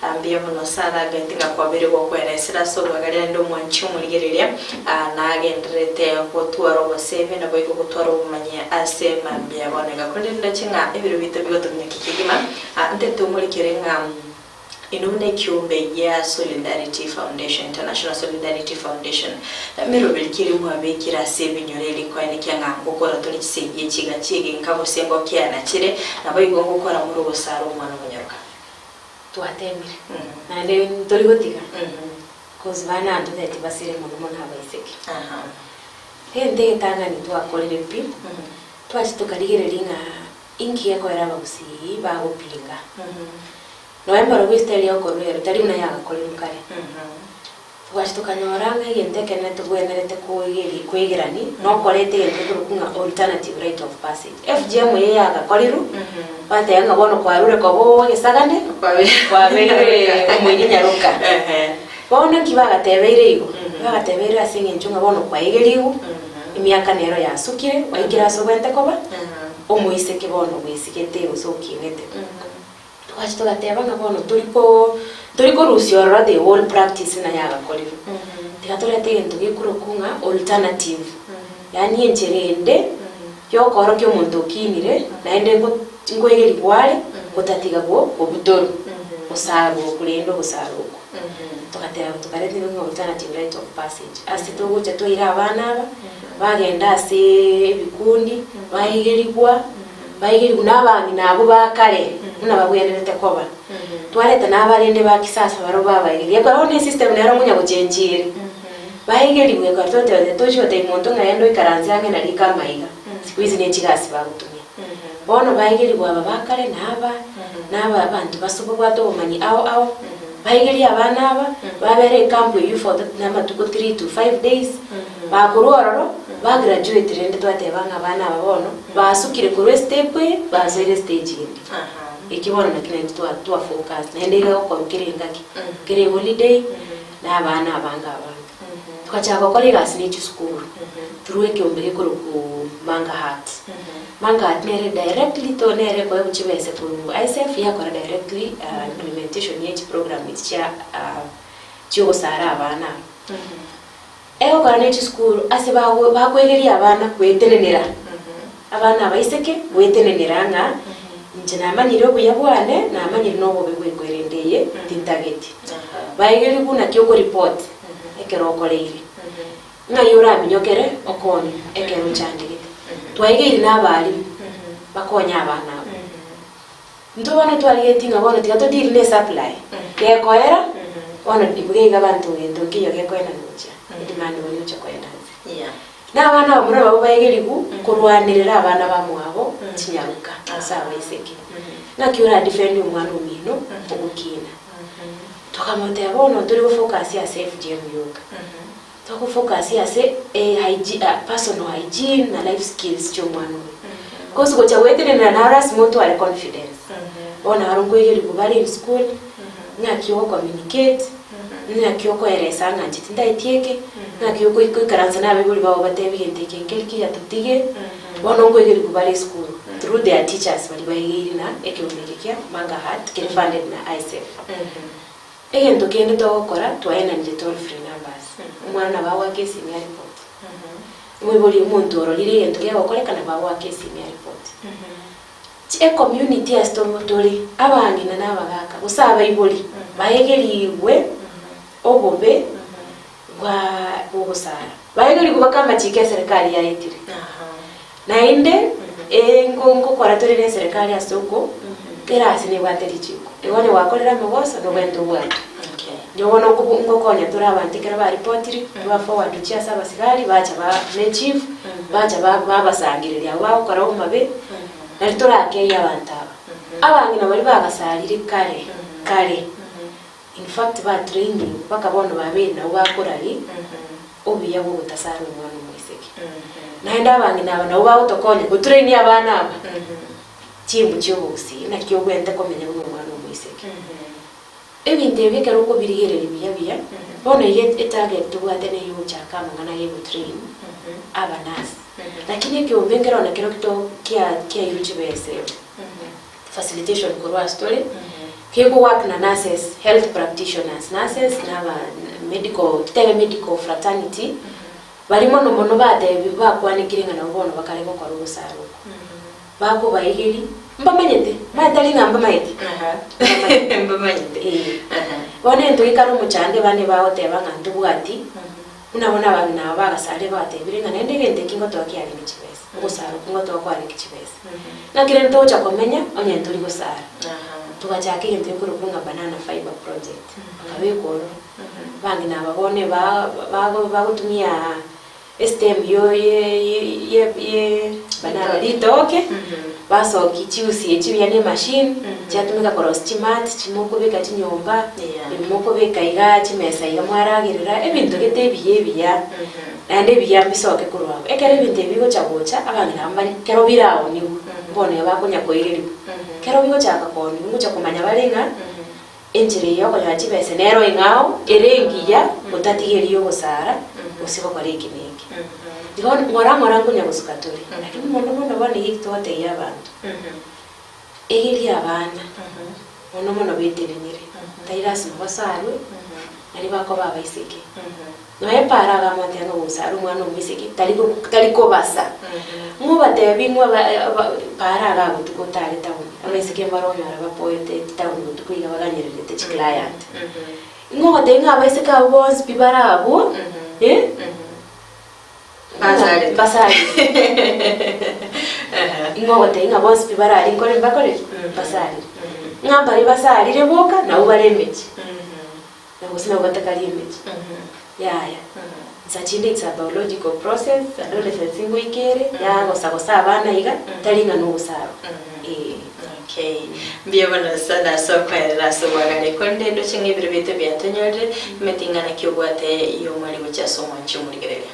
Ah, mbuya mono Sarah gati ng'a kwabeire gokweresera ase obwagare naende omwanchi omorigereria ah, nagendererete gotwara obosemi naboigo gotwara obomanyi ase mambia bono iga. Korende nindoche ng'a ebiro biaito bigotominyokia kegima ah, ntete omorikere ng'a Inwe buna ekiombe gia Solidarity Foundation, International Solidarity Foundation, meroberi ki eria mwabekire ase ebinyoro eria koenekia ng'a ngokora tore chisegi echi iga chi'egenka gose ngokiana chire, naboigo ngokora more ogosara omwana omonyaroka? Twatemire, naende ntori gotiga, cause bana ntoteti basire mono mono abaiseke. Egento egetang'ani twakorire pi, twachia tokarigereria ng'a Inki gekoera abagusii bagopinga? Nonya mbarabwo esitari yokorwa ero tari buna yagakorirwe kare. Togachia tokanyora ng'a egento ekenene tobwenerete koegeri koegerani nokoreta egento gekorokwa ng'a alternative rite of passage. FGM eye yagakorirwe, bateba ng'a bono kwarure koba owegesagane, kwabeire omoinyenyaroka. Bono nki bagatebeire igo? Bagatebeire ase eng'encho ng'a bono kwaegerigwe, emiaka nero yasukire, gwaikire ase obwenerete koba, omoiseke bono bwesigete gose okinete. Togachia togateba ng'a bono tori ko tori korusia ororo the whole practice ng'a yagakorirwe. Tiga torete egento gekorokwa ng'a alternative, yaani enchera ende yokoorokia omonto okinire naende nko nkoegerigwa are gotatiga go kobutorwa, gosarwa okwo rende ogosarwa okwo. Togateba tokareta ng'a alternative rite of passage, ase togocha twaira abana aba, bagenda aseee ebikundi, baegerigwa. Baigerigwe nabang'ina abwo ba kare, buna babwenerete koba. Twareta nabarende ba kisasa barabwo babaigeria. Ekero bono esystem nero ngonya gochenchia ere. Baigerigwe ekero totebete tochi gotebia monto ng'a genda oikaranse ang'e na riko amaiga, siku hizi ne chigasi bagotumia. Bono baigerigwe aba ba kare na aba, na aba abanto baso babwate obomanyi ao ao, baigerie abana aba, babere ecamp eywo for namatuko 3 to 5 days, bakorwa ororo, ba graduate rende twateba ng'a abana aba bono. Basukire korwa estep eye basoire estage ende. Ekio bono naki naintwe twa twa focus naende iga gokorwa kera engaki, kera eholiday, na abana abange abange. Togachaka gokora egasi ne chisukuru through ekeombe gekorokwa Manga Heart. Manga Heart nere directly to nere ekoegwa chibesa korwa ISF yakora directly implementation ya chiprogram echi chia chiogosara abana aba. Egokora ne chisukuru ase bago bakoegeria abana gwetenenera, abana abaiseke gwetenenera ng'a inche namanyire obuya bwane, namanyire na obobe bw'ekwerende eye tintageti. Baegerigwe naki okoripoti ekero okoreire, ng'ai oraminyokere okonywe ekero ochandegete. Twaegeire na abalimu bakonye abana abwo. Intwe bono twarigetie ng'a bono tiga todeal ne supply, gekoera, bono ibuga iga abanto gento nkeiyo gekoenana gochia, edemand bono egochia koenda nse. Na abana abamura nabwo baegerigwe korwanerera abana bamwabo chinyaroka gose abaiseke. Ng'aki ora defend omwana omino ogokina. Tokamotebia bono tori go focus ase FGM yoka, togo focus ase personal hygiene na life skills chia omwana oyo. Coz gocha goetenenera naro lasima otware confidence. Bono aro nkoegerigwa bare in school, ng'aki ogo communicate, ng'aki okoeresa ng'a inche tintaeti eke, ng'aki okoikaransa na abaibori bao obatebi gento eke nkeri kiya totige, bono nkoegerigwa bare esukuru through their teachers baria baegeire na ekeombe eke kia Manga Heart kere funded na ISEF. Egento kende togokora twaenanire toll free numbers, omwana nabo agoaka esimi aripoti, omoibori omonto ororire egento kegokoreka nabo agoaka esimi aripoti. Ecommunity ase tore, abang'ina na abagaka gose abaibori baegerigwe obobe bwa bw'ogosara. Baegerigwe baka amachiko eserekari yaetire. Naende ngokora tore na eserekari ase oko, kera ase nebwate richiko. Igo onye gwakorire amagoso nobwenerete obwatwe. Inche bono ngokonya tore abanto ekero baripotiri, twa forward gochia ase abasigari bacha ba ne chief, bacha babasangereria abwo bagokora obomabe, nari torakeyie abanto aba. Abang'ina baria bagasarire kare kare, in fact ba trainigwe mpaka bono babeire nabwo bakoraria obuya bwa ogotasara omwana omoiseke. Naende abang'ina aba nabwo bagotokonya gotrainia abana aba chimbu chia obogusii naki obwenerete komenya buna omwana omoiseke. Ebinto ebi ekero okobirigereria buya buya, bono iga etarget tobwate neye ogochaka amang'ana ya egotrain abanurse. Lakini ekeombe nkero nakero to kia kiairwe chibesa facilitation korwa ase tore, kego work na nurses, health practitioners, nurses na aba medical totebe medical fraternity, baria mono mono batebi bakwanekire ng'a nabo bono bakare gokora ogosara oko. Bakobaigeria, mbamanyete, batari ng'a mbamaete, mbamanyete. Ee. Bono egento gekare omochando abande bagoteba ng'a ntobwati, buna bono abang'ina aba bagasarire bagatebire ng'a naende egento eki ngotoa kiarenge chibesa, ogosara okwo ngotoa kwarenge chibesa. Naki rende togocha komenya onye ntori gosara. Togachaka egento gekorokwa ng'a banana fibre project, bakabeka ororo, abang'ina aba bono eba bagotumia estem yo ye ye ye. Chibanana, ritoke, basokia chiusi echi buya na emachine, chiatumeka korosia chimati chimokobeka chinyomba, ebi mokobeka igaa chimesa iga mwaragerera, ebinto gete ebiya ebiya, naende ebiya mbisoke korwa abwo. Ekero ebinto ebi bigocha gocha, abang'ina aba mbare kero biraoniwe, bono iga bakonya koireriwa. Kero bigochaka kooniwa, ngocha komanya bare ng'a. Enchera eye y'okonyora chibesa nero eng'ao ere engiya gotatiga eria y'ogosara gose gokora eke na eke. Igo ng'ora ng'ora nkonya gosuka tore, lakini mono mono bono iga eki togotebia abanto, egeria abana mono mono betenenere, tari lasima basarwe nario bakoba abaiseke. Nonya para agamotebia ng'a ogosara omwana omoiseke tari tari kobasa. Ng'a obatebi ng'a para iga botuko otare town, abaiseke mbare onyore bapoete town botuko iga baganyererete chiclient. Ng'a ogotebia ng'a abaiseke abwo bonsi pi bare abwo, Basarete. Basarete. Ng'a ogotebia ng'a bonsi pi bare aria nkore mbakore ki? Basarire. Ng'a mbare basarire boka nabwo bare emechie. Na gose nabo batakari emechie. Yaya. Nsa chinde it's a biological process, adolescence ngoika ere, yagosa gosa abana iga, tari ng'a nogosarwa. Eeh. Okay. Mbuya mono sana ase okoerera ase obwagare. Korende ndoche ng'a ebiro biaito biatonyorire, emeti ing'ana ki obwate y'omweri gochia ase omwanchi omorigereria?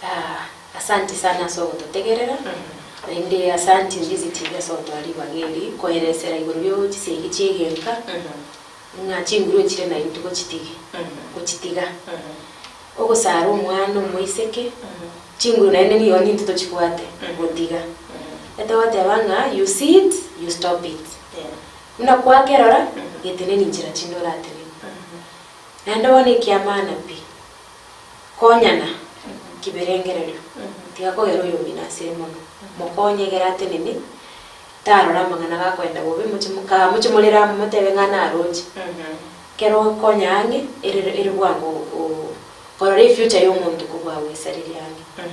Ah, asanti sana ase ogototegerera, naende asanti Ndizi TV ase ogotoa ribaga eri, koeresera igoro rio chisegi chi'egenka. Ng'a chinguru echire naintwe gochitige, gochitiga. Ogosara omwana omoiseke, chinguru naende nigo nintwe tochibwate, gotiga. Etogoteba ng'a you see it, you stop it. Buna kwakerora, geteneni nchera chinde orateneni. Naende bono ekiamana pi, konyana kiberengererio, tiga kogera oyomino asire mono, mokonye egere atenene. Tarora amang'ana gakoenda bobe, moche mokaa, moche morere amo motebe ng'a naroche. Kero okonya ang'e, ere ere bwango o- korora efuture ya omonto kobua goesariria ang'e.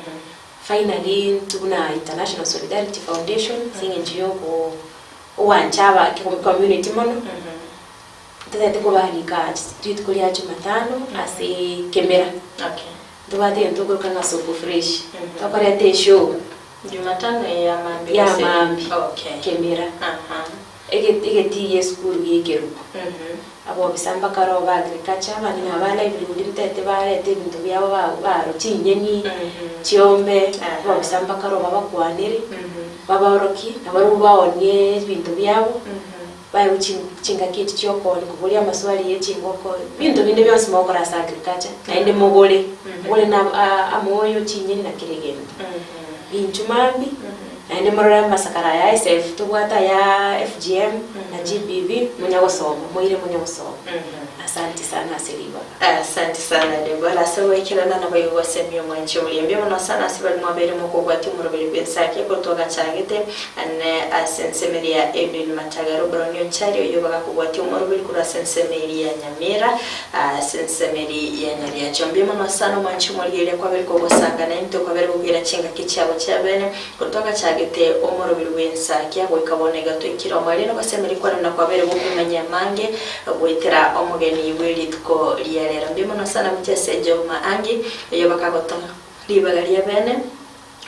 Finally, intwe buna International Solidarity Foundation, ase eng'encho ya oko ogwancha aba community mono, ntotagete kobarika rituko ria jumatano ase kemera. Ntobwate egento tokoroka ng'a soko fresh, tokoreta eshow. Jumatano eye ya maambia Ya gose? maambia. Okay. Kemera. Aha. Egetii gi'esukuru gi'ekerubo. Abobisa mbakare ba agriculture, abang'ina aba livelihood ntete barete ebinto biabo baro chinyeni, chiombe, abobisa mbakare babakwanere, babaorokie, nabarobwo baonie ebinto biabo, baegwe chingaki echi chi'okoonia, koboria amaswali ye chingoko, ebinto binde bionsi mogokora ase agriculture, naende mogore, mogore na amoyo, chinyeni na kera egento. Inchuo mambia, naende morore amasakara aya SF tobwate aya FGM na GBV monya gosoma, moire monya gosoma. Asanti sana ase ribaga. Asanti sana Deborah ase goikerana naboigo gosemia omwanchi oria. Mbuya mono sana ase baria mwabeire mokobwatia omoroberi bw'ensaki ekero twagachagete ane ase ensemo eria ya Edwin Matagaro Brown Onchari oyio bagakobwatia omoroberi korwa ase ensemo eria ya Nyamira ase ensemo eria ya Nyariacho. Mbuya mono sana omwanchi omorigereria kwabere kogosanga naintwe kwabere gokoira chingaki chiabo chiabene Korwa twagachagete omoroberi bw'ensakia goika bono iga twaikire omoerio nogosemeria kwane na kwabere gokwemanyia amange goetera omogeni bwe rituko ria rero. Mbuya mono sana gochia ase Job Maangi oyio bakagotoa ribaga ria bene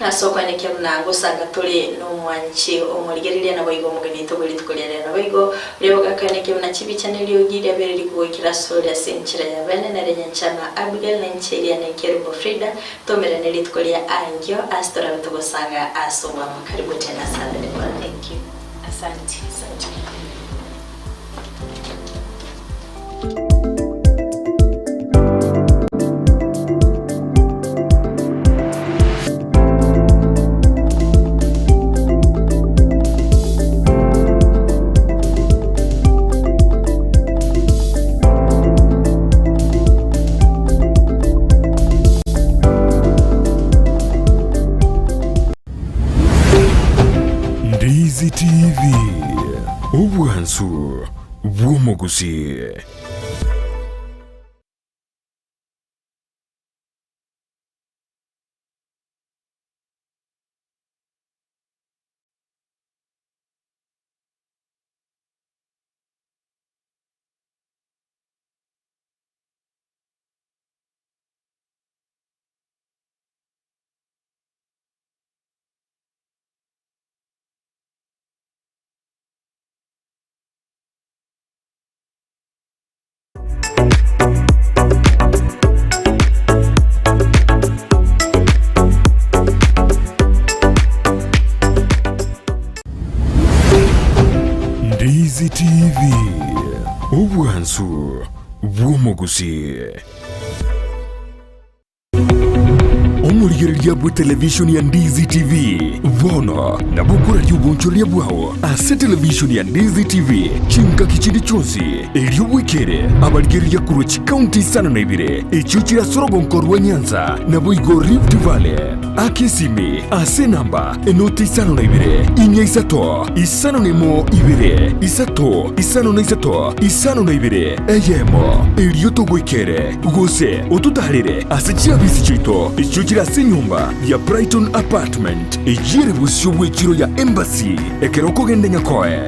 ase okoenekia buna ngosanga tore nomwanchi omorigereria naboigo omogeni oito bwe rituko ria rero. Naboigo oria bagakoenekia buna chibicha ne eriogi riabeire rikogoikera asore ase enchera ya bene nere Nyanchama Abigail na inche eria ne Kerubo Frida Tomerane rituko ria ankio ase torabe togosanga ase obwamo. Karibu tena sana Deborah. Thank you. Asante. Asante. Ndizi TV, obwansu bw'omogusii. Obwansu bw'omogusii. Omorigereria bw'etelevishoni ya Ndizi TV bono nabo okoraria obonchoreria bwao ase televishoni ya Ndizi TV chingaki chinde chionsi, erio bwekere abarigereria korwa chikaunti isano na ibere echio chire ase orogonko rwa Nyanza naboigo Rift Valley. Aka esimi ase enamba enoti 52 4 5 01 2 3 5 52 eyemo, erio togoikere, gose ototaarere ase chiabisi chiaito echio chire ase enyomba ya Brighton Apartment, eyio ere bosio bw'echiro ya Embassy ekero okogenda Nyakoe.